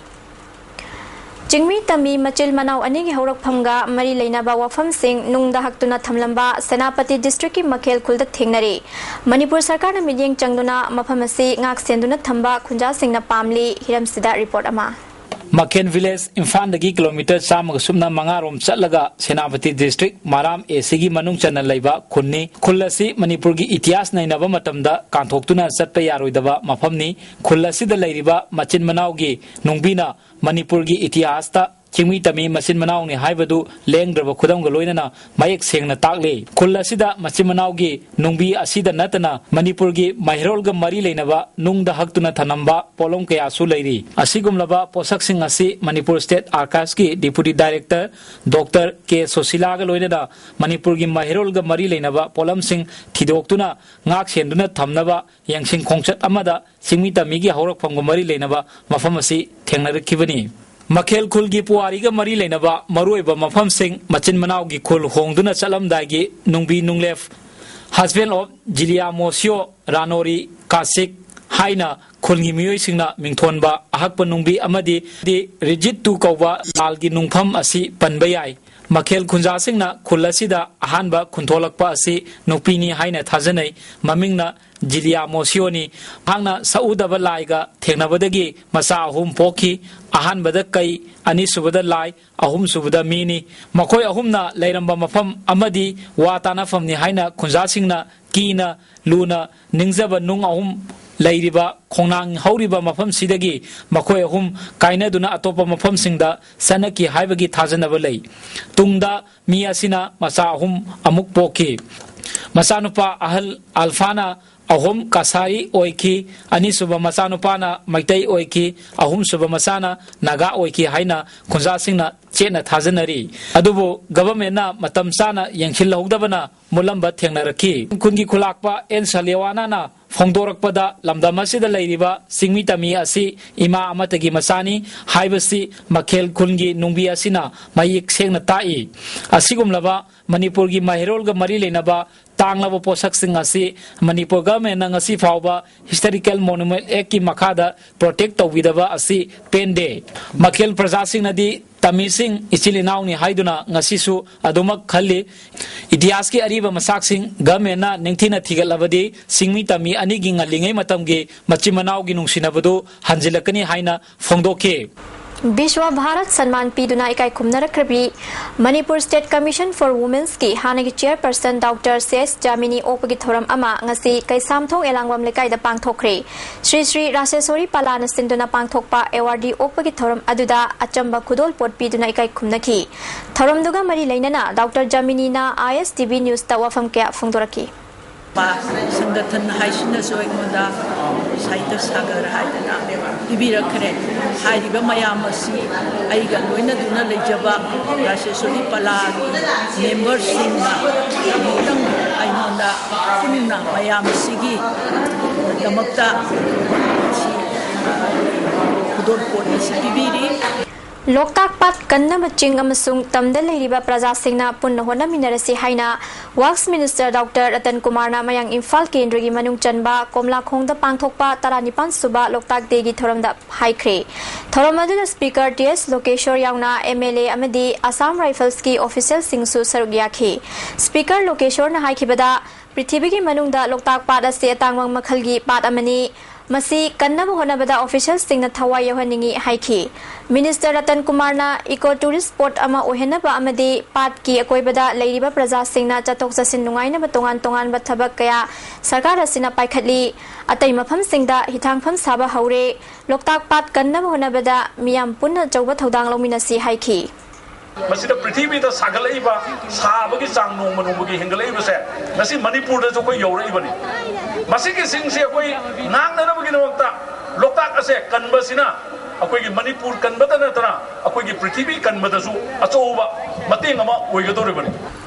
ꯆꯤꯡꯃꯤ ꯇꯝꯃꯤ ꯃꯆꯤꯜ ꯃꯅꯥꯎ ꯑꯅꯤꯒꯤ ꯍꯧꯔꯛꯐꯝꯒ ꯃꯔꯤ ꯂꯩꯅꯕ ꯋꯥꯐꯝꯁꯤꯡ ꯅꯨꯡꯗ ꯍꯛꯇꯨꯅ ꯊꯝꯂꯝꯕ ꯁꯦꯅꯥꯄꯇꯤ ꯗꯤꯁꯇ꯭ꯔꯤꯛꯀꯤ ꯃꯈꯦꯜ ꯈꯨꯜꯗ ꯊꯦꯡꯅꯔꯦ꯫ ꯃꯅꯤꯄꯨꯔ ꯁꯔꯀꯥꯔꯅ ꯃꯤꯠꯌꯦꯡ ꯆꯪꯗꯨꯅ ꯃꯐꯝ ꯑꯁꯤ ꯉꯥꯛ ꯁꯦꯟꯗꯨꯅ ꯊꯝꯕ ꯈꯨꯟꯖꯥꯁꯤꯡꯅ ꯄꯥꯝꯂꯤ꯫ ꯍꯤꯔꯝꯁꯤꯗ ꯔꯤꯄꯣꯔꯠ ꯑꯃ꯫ ꯃꯈꯦꯟ ꯚꯤꯂꯦꯖ ꯏꯝꯐꯥꯜꯗꯒꯤ ꯀꯤꯂꯣꯃꯤꯇꯔ ꯆꯥꯝꯃꯒ ꯁꯨꯞꯅ ꯃꯉꯥ ꯔꯣꯝ ꯆꯠꯂꯒ ꯁꯦꯅꯥꯄꯇꯤ ꯗꯤꯁꯇ꯭ꯔꯤꯛ ꯃꯔꯥꯝ ꯑꯦ ꯁꯤꯒꯤ ꯃꯅꯨꯡ ꯆꯟꯅ ꯂꯩꯕ ꯈꯨꯟꯅꯤ꯫ ꯈꯨꯜ ꯑꯁꯤ ꯃꯅꯤꯄꯨꯔꯒꯤ ꯏꯇꯤꯍꯥꯁ ꯅꯩꯅꯕ ꯃꯇꯝꯗ ꯀꯥꯟꯊꯣꯛꯇꯨꯅ ꯆꯠꯄ ꯌꯥꯔꯣꯏꯗꯕ ꯃꯐꯝꯅꯤ꯫ ꯈꯨꯜ ꯑꯁꯤꯗ ꯂꯩꯔꯤꯕ ꯃꯆꯤꯟ ꯃꯅꯥꯎꯒꯤ ꯅꯨꯡꯕꯤꯅ ꯃꯅꯤꯄꯨꯔꯒꯤ ꯏꯇꯤꯍꯥꯁꯇ ꯆꯤꯡꯃꯤ ꯇꯝꯃꯤ ꯃꯆꯤꯟ ꯃꯅꯥꯎꯅꯤ ꯍꯥꯏꯕꯗꯨ ꯂꯦꯡꯗ꯭ꯔꯕ ꯈꯨꯗꯝꯒ ꯂꯣꯏꯅꯅ ꯃꯌꯦꯛ ꯁꯦꯡꯅ ꯇꯥꯛꯂꯤ꯫ ꯈꯨꯜ ꯑꯁꯤꯗ ꯃꯆꯤꯟ ꯃꯅꯥꯎꯒꯤ ꯅꯨꯡꯕꯤ ꯑꯁꯤꯗ ꯅꯠꯇꯅ ꯃꯅꯤꯄꯨꯔꯒꯤ ꯃꯍꯩꯔꯣꯜꯒ ꯃꯔꯤ ꯂꯩꯅꯕ ꯅꯨꯡꯗ ꯍꯛꯇꯨꯅ ꯊꯅꯝꯕ ꯄꯣꯠꯂꯝ ꯀꯌꯥꯁꯨ ꯂꯩꯔꯤ꯫ ꯑꯁꯤꯒꯨꯝꯂꯕ ꯄꯣꯠꯁꯛꯁꯤꯡ ꯑꯁꯤ ꯃꯅꯤꯄꯨꯔ ꯁ꯭ꯇꯦꯠ ꯑꯥꯔꯀꯥꯏꯚꯁꯀꯤ ꯗꯤꯄꯨꯇꯤ ꯗꯥꯏꯔꯦꯛꯇꯔ ꯗꯣꯛꯇꯔ ꯀꯦ ꯁꯨꯁꯤꯂꯥꯒ ꯂꯣꯏꯅꯅ ꯃꯅꯤꯄꯨꯔꯒꯤ ꯃꯍꯩꯔꯣꯜꯒ ꯃꯔꯤ ꯂꯩꯅꯕ ꯄꯣꯠꯂꯝꯁꯤꯡ ꯊꯤꯗꯣꯛꯇꯨꯅ ꯉꯥꯛ ꯁꯦꯟꯗꯨꯅ ꯊꯝꯅꯕ ꯌꯦꯡꯁꯤꯟ ꯈꯣꯡꯆꯠ ꯑꯃꯗ ꯆꯤꯡꯃꯤ ꯇꯝꯃꯤꯒꯤ ꯍꯧꯔꯛꯐꯝꯒ ꯃꯔꯤ ꯂꯩꯅꯕ ꯃꯐꯝ ꯑꯁꯤ ꯊꯦꯡꯅꯔꯛꯈꯤꯕꯅꯤ꯫ ꯃꯈꯦꯜ ꯈꯨꯜꯒꯤ ꯄꯨꯋꯥꯔꯤꯒ ꯃꯔꯤ ꯂꯩꯅꯕ ꯃꯔꯨꯑꯣꯏꯕ ꯃꯐꯝꯁꯤꯡ, ꯃꯆꯤꯟ ꯃꯅꯥꯎꯒꯤ ꯈꯨꯜ ꯍꯣꯡꯗꯨꯅ ꯆꯠꯂꯝꯗꯥꯏꯒꯤ ꯅꯨꯡꯕꯤ ꯅꯨꯡꯂꯦꯞ, husband of ꯖꯤꯂꯤꯌꯥ ꯃꯣꯁꯤꯌꯣ ꯔꯥꯅꯣꯔꯤ ꯀꯥꯁꯤꯛ ꯍꯥꯏꯅ ꯈꯨꯜꯒꯤ ꯃꯤꯑꯣꯏꯁꯤꯡꯅ ꯃꯤꯡꯊꯣꯟꯕ ꯑꯍꯛꯄ ꯅꯨꯡꯕꯤ ꯑꯃꯗꯤ ꯔꯤꯖꯤꯠ ꯇꯨ ꯀꯧꯕ ꯂꯥꯜꯒꯤ ꯅꯨꯡꯐꯝ ꯑꯁꯤ ꯄꯟꯕ ꯌꯥꯏ꯫ ꯃꯈꯦꯜ ꯈꯨꯟꯖꯥꯁꯤꯡꯅ ꯈꯨꯜ ꯑꯁꯤꯗ ꯑꯍꯥꯟꯕ ꯈꯨꯟꯊꯣꯂꯛꯄ ꯑꯁꯤ ꯅꯨꯄꯤꯅꯤ ꯍꯥꯏꯅ ꯊꯥꯖꯅꯩ꯫ ꯃꯃꯤꯡꯅ ꯖꯤꯂꯤꯌꯥ ꯃꯣꯁꯤꯌꯣꯅꯤ꯫ ꯃꯍꯥꯛꯅ ꯁꯛꯎꯗꯕ ꯂꯥꯏꯒ ꯊꯦꯡꯅꯕꯗꯒꯤ ꯃꯆꯥ ꯑꯍꯨꯝ ꯄꯣꯛꯈꯤ꯫ ꯑꯍꯥꯟꯕꯗ ꯀꯩ, ꯑꯅꯤꯁꯨꯕꯗ ꯂꯥꯏ, ꯑꯍꯨꯝꯁꯨꯕꯗ ꯃꯤꯅꯤ꯫ ꯃꯈꯣꯏ ꯑꯍꯨꯝꯅ ꯂꯩꯔꯝꯕ ꯃꯐꯝ ꯑꯃꯗꯤ ꯋꯥ ꯇꯥꯅꯐꯝꯅꯤ ꯍꯥꯏꯅ ꯈꯨꯟꯖꯥꯁꯤꯡꯅ ꯀꯤꯅ ꯂꯨꯅ ꯅꯤꯡꯖꯕ ꯅꯨꯡ ꯑꯍꯨꯝ ꯂꯩꯔꯤꯕ ꯈꯣꯡꯅꯥꯡ ꯍꯧꯔꯤꯕ ꯃꯐꯝꯁꯤꯗꯒꯤ ꯃꯈꯣꯏ ꯑꯍꯨꯝ ꯀꯥꯏꯅꯗꯨꯅ ꯑꯇꯣꯞꯄ ꯃꯐꯝꯁꯤꯡꯗ ꯆꯠꯅꯈꯤ ꯍꯥꯏꯕꯒꯤ ꯊꯥꯖꯅꯕ ꯂꯩ꯫ ꯇꯨꯡꯗ ꯃꯤ ꯑꯁꯤꯅ ꯃꯆꯥ ꯑꯍꯨꯝ ꯑꯃꯨꯛ ꯄꯣꯛꯈꯤ꯫ ꯃꯆꯥꯅꯨꯄꯥ ꯑꯍꯜ ꯑꯜꯐꯥꯅ ꯑꯍꯨꯝ ꯀꯁꯥꯔꯤ ꯑꯣꯏꯈꯤ, ꯑꯅꯤꯁꯨꯕ ꯃꯆꯥꯅꯨꯄꯥꯅ ꯃꯩꯇꯩ ꯑꯣꯏꯈꯤ, ꯑꯍꯨꯝꯁꯨꯕ ꯃꯆꯥꯅ ꯅꯥꯒꯥ ꯑꯣꯏꯈꯤ ꯍꯥꯏꯅ ꯈꯨꯟꯖꯥꯁꯤꯡꯅ ꯆꯦꯠꯅ ꯊꯥꯖꯅꯔꯤ꯫ ꯑꯗꯨꯕꯨ ꯒꯚꯔꯟꯃꯦꯟꯠꯅ ꯃꯇꯝ ꯆꯥꯅ ꯌꯦꯡꯁꯤꯜꯍꯧꯗꯕꯅ ꯃꯨꯠꯂꯝꯕ ꯊꯦꯡꯅꯔꯛꯈꯤ꯫ ꯈꯨꯟꯒꯤ ꯈꯨꯂꯥꯛꯄ ꯑꯦꯟ ꯁꯂꯤꯋꯥꯅꯥꯅ ꯐꯣꯡꯗꯣꯔꯛꯄꯗ ꯂꯝꯗꯝ ꯑꯁꯤꯗ ꯂꯩꯔꯤꯕ ꯆꯤꯡꯃꯤ ꯇꯝꯃꯤ ꯑꯁꯤ ꯏꯃꯥ ꯑꯃꯠꯇꯒꯤ ꯃꯆꯥꯅꯤ ꯍꯥꯏꯕꯁꯤ ꯃꯈꯦꯜ ꯈꯨꯟꯒꯤ ꯅꯨꯡꯕꯤ ꯑꯁꯤꯅ ꯃꯌꯦꯛ ꯁꯦꯡꯅ ꯇꯥꯛꯏ꯫ ꯑꯁꯤꯒꯨꯝꯂꯕ ꯃꯅꯤꯄꯨꯔꯒꯤ ꯃꯍꯩꯔꯣꯜꯒ ꯃꯔꯤ ꯂꯩꯅꯕ ꯇꯥꯡꯂꯕ ꯄꯣꯠꯁꯛꯁꯤꯡ ꯑꯁꯤ ꯃꯅꯤꯄꯨꯔ ꯒꯚꯔꯟꯃꯦꯟꯠꯅ ꯉꯁꯤ ꯐꯥꯎꯕ ꯍꯤꯁꯇꯣꯔꯤꯀꯦꯜ ꯃꯣꯅꯨꯃꯦꯟꯠ ꯑꯦꯛꯀꯤ ꯃꯈꯥꯗ ꯄ꯭ꯔꯣꯇꯦꯛ ꯇꯧꯕꯤꯗꯕ ꯑꯁꯤ ꯄꯦꯟꯗꯦ꯫ ꯃꯈꯦꯜ ꯄ꯭ꯔꯖꯥꯁꯤꯡꯅꯗꯤ ꯇꯝꯃꯤꯁꯤꯡ ꯏꯆꯤꯜ ꯏꯅꯥꯎꯅꯤ ꯍꯥꯏꯗꯨꯅ ꯉꯁꯤꯁꯨ ꯑꯗꯨꯃꯛ ꯈꯜꯂꯤ꯫ ꯏꯇꯤꯍꯥꯁꯀꯤ ꯑꯔꯤꯕ ꯃꯆꯥꯛꯁꯤꯡ ꯒꯚꯔꯟꯃꯦꯟꯠꯅ ꯅꯤꯡꯊꯤꯅ ꯊꯤꯒꯠꯂꯕꯗꯤ ꯆꯤꯡꯃꯤ ꯇꯝꯃꯤ ꯑꯅꯤꯒꯤ ꯉꯜꯂꯤꯉꯩ ꯃꯇꯝꯒꯤ ꯃꯆꯤꯟ ꯃꯅꯥꯎꯒꯤ ꯅꯨꯡꯁꯤꯅꯕꯗꯨ ꯍꯟꯖꯤꯜꯂꯛꯀꯅꯤ ꯍꯥꯏꯅ ꯐꯣꯡꯗꯣꯛꯈꯤ꯫ ꯕꯤꯁ꯭ꯋ ꯚꯥꯔꯠ ꯁꯟꯃꯥꯟ ꯄꯤꯗꯨꯅ ꯏꯀꯥꯏ ꯈꯨꯝꯅꯔꯛꯈ꯭ꯔꯕꯤ Manipur State Commission for Women's ꯀꯤ ꯍꯥꯟꯅꯒꯤ chairperson Doctor ꯁꯤ ꯑꯦꯁ ꯖꯥꯃꯤꯅꯤ ꯑꯣꯛꯄꯒꯤ ꯊꯧꯔꯝ ꯑꯃ ꯉꯁꯤ ꯀꯩꯁꯥꯝꯊꯣꯡ ꯑꯦꯂꯥꯡꯕꯝ ꯂꯩꯀꯥꯏꯗ ꯄꯥꯡꯊꯣꯛꯈ꯭ꯔꯦ꯫ ꯁ꯭ꯔꯤ ꯁ꯭ꯔꯤ ꯔꯥꯁꯦꯁꯣꯔꯤ ꯄꯂꯥꯅ ꯁꯤꯟꯗꯨꯅ ꯄꯥꯡꯊꯣꯛꯄ awardee ꯑꯣꯛꯄꯒꯤ ꯊꯧꯔꯝ ꯑꯗꯨꯗ ꯑꯆꯝꯕ ꯈꯨꯗꯣꯜ ꯄꯣꯠ ꯄꯤꯗꯨꯅ ꯏꯀꯥꯏ ꯈꯨꯝꯅꯈꯤ꯫ ꯊꯧꯔꯝꯗꯨꯒ ꯃꯔꯤ ꯂꯩꯅꯅ Doctor ꯖꯥꯃꯤꯅꯤꯅ I S T V news ꯇ ꯋꯥꯐꯝ ꯀꯌꯥ ꯐꯣꯡꯗꯣꯔꯛꯈꯤ꯫ ꯄꯥ ꯁꯪꯒꯊꯟ ꯍꯥꯏꯁꯤꯅꯁꯨ ꯑꯩꯉꯣꯟꯗ ꯁꯥꯍꯤꯇ꯭ꯌ ꯁꯥꯒꯔ ꯍꯥꯏꯗꯅ ꯄꯤꯕꯤꯔꯛꯈ꯭ꯔꯦ꯫ ꯍꯥꯏꯔꯤꯕ ꯃꯌꯥꯝ ꯑꯁꯤ ꯑꯩꯒ ꯂꯣꯏꯅꯗꯨꯅ ꯂꯩꯖꯕ ꯔꯥꯖꯦꯁꯣꯔꯤ ꯄꯂꯥꯒꯤ memberꯁꯤꯡꯅ ꯑꯃꯨꯛꯇꯪ ꯑꯩꯉꯣꯟꯗ ꯄꯨꯟꯅ ꯃꯌꯥꯝ ꯑꯁꯤꯒꯤ ꯗꯃꯛꯇ ꯁꯤ ꯈꯨꯗꯣꯜꯄꯣꯠ ꯑꯁꯤ ꯄꯤꯕꯤꯔꯤ꯫ ꯂꯣꯛꯇꯥꯛ ꯄꯥꯠ ꯀꯟꯅꯕ ꯆꯤꯡ ꯑꯃꯁꯨꯡ ꯇꯝꯗ ꯂꯩꯔꯤꯕ ꯄ꯭ꯔꯖꯥꯁꯤꯡꯅ ꯄꯨꯟꯅ ꯍꯣꯠꯅꯃꯤꯟꯅꯔꯁꯤ ꯍꯥꯏꯅ Works Minister Doctor ꯔꯇꯟ ꯀꯨꯃꯥꯔꯅ ꯃꯌꯥꯡ ꯏꯝꯐꯥꯜ ꯀꯦꯟꯗ꯭ꯔꯒꯤ ꯃꯅꯨꯡ ꯆꯟꯕ ꯀꯣꯝꯂꯥꯈꯣꯡꯗ ꯄꯥꯡꯊꯣꯛꯄ ꯇꯔꯥꯅꯤꯄꯥꯟ ꯁꯨꯕ ꯂꯣꯛꯇꯥꯛ Dayꯒꯤ ꯊꯧꯔꯝꯗ ꯍꯥꯏꯈ꯭ꯔꯦ꯫ ꯊꯧꯔꯝ ꯑꯗꯨꯗ Speaker ꯇꯤ ꯑꯦꯁ ꯂꯣꯀꯦꯁꯣꯔ ꯌꯥꯎꯅ M L A ꯑꯃꯗꯤ Assam Riflesꯀꯤ officialꯁꯤꯡꯁꯨ ꯁꯔꯨꯛ ꯌꯥꯈꯤ꯫ Speaker ꯂꯣꯀꯦꯁꯣꯔꯅ ꯍꯥꯏꯈꯤꯕꯗ, ꯄ꯭ꯔꯤꯊꯤꯕꯤꯒꯤ ꯃꯅꯨꯡꯗ ꯂꯣꯛꯇꯥꯛ ꯄꯥꯠ ꯑꯁꯤ ꯑꯇꯥꯡꯕ ꯃꯈꯜꯒꯤ ꯄꯥꯠ ꯑꯃꯅꯤ꯫ ꯃꯁꯤ ꯀꯟꯅꯕ ꯍꯣꯠꯅꯕꯗ officialꯁꯤꯡꯅ ꯊꯋꯥꯏ ꯌꯥꯎꯍꯟꯅꯤꯡꯏ ꯍꯥꯏꯈꯤ꯫ Minister ꯔꯇꯟ ꯀꯨꯃꯥꯔꯅ eco tourist spot ꯑꯃ ꯑꯣꯏꯍꯟꯅꯕ ꯑꯃꯗꯤ ꯄꯥꯠꯀꯤ ꯑꯀꯣꯏꯕꯗ ꯂꯩꯔꯤꯕ ꯄ꯭ꯔꯖꯥꯁꯤꯡꯅ ꯆꯠꯊꯣꯛ ꯆꯠꯁꯤꯟ ꯅꯨꯡꯉꯥꯏꯅꯕ ꯇꯣꯉꯥꯟ ꯇꯣꯉꯥꯟꯕ ꯊꯕꯛ ꯀꯌꯥ ꯁꯔꯀꯥꯔ ꯑꯁꯤꯅ ꯄꯥꯏꯈꯠꯂꯤ꯫ ꯑꯇꯩ ꯃꯐꯝꯁꯤꯡꯗ ꯍꯤꯊꯥꯡꯐꯝ ꯁꯥꯕ ꯍꯧꯔꯦ꯫ ꯂꯣꯛꯇꯥꯛ ꯄꯥꯠ ꯀꯟꯅꯕ ꯍꯣꯠꯅꯕꯗ ꯃꯤꯌꯥꯝ ꯄꯨꯟꯅ ꯑꯆꯧꯕ ꯊꯧꯗꯥꯡ ꯂꯧꯃꯤꯟꯅꯁꯤ ꯍꯥꯏꯈꯤ꯫ ꯃꯁꯤꯗ ꯄ꯭ꯔꯤꯊꯤꯕꯤꯗ ꯁꯥꯒꯠꯂꯛꯏꯕ, ꯁꯥꯕꯒꯤ ꯆꯥꯡ ꯅꯣꯡꯃ ꯅꯣꯡꯃꯒꯤ ꯍꯦꯟꯒꯠꯂꯛꯏꯕꯁꯦ ꯉꯁꯤ ꯃꯅꯤꯄꯨꯔꯗꯁꯨ ꯑꯩꯈꯣꯏ ꯌꯧꯔꯛꯏꯕꯅꯤ꯫ ꯃꯁꯤꯒꯤ ꯆꯤꯡꯁꯤ ꯑꯩꯈꯣꯏ ꯉꯥꯛꯅꯅꯕꯒꯤꯗꯃꯛꯇ ꯂꯣꯛꯇꯥꯛ ꯑꯁꯦ ꯀꯟꯕꯁꯤꯅ ꯑꯩꯈꯣꯏꯒꯤ ꯃꯅꯤꯄꯨꯔ ꯀꯟꯕꯇ ꯅꯠꯇꯅ ꯑꯩꯈꯣꯏꯒꯤ ꯄ꯭ꯔꯤꯊꯤꯕꯤ ꯀꯟꯕꯗꯁꯨ ꯑꯆꯧꯕ ꯃꯇꯦꯡ ꯑꯃ ꯑꯣꯏꯒꯗꯧꯔꯤꯕꯅꯤ꯫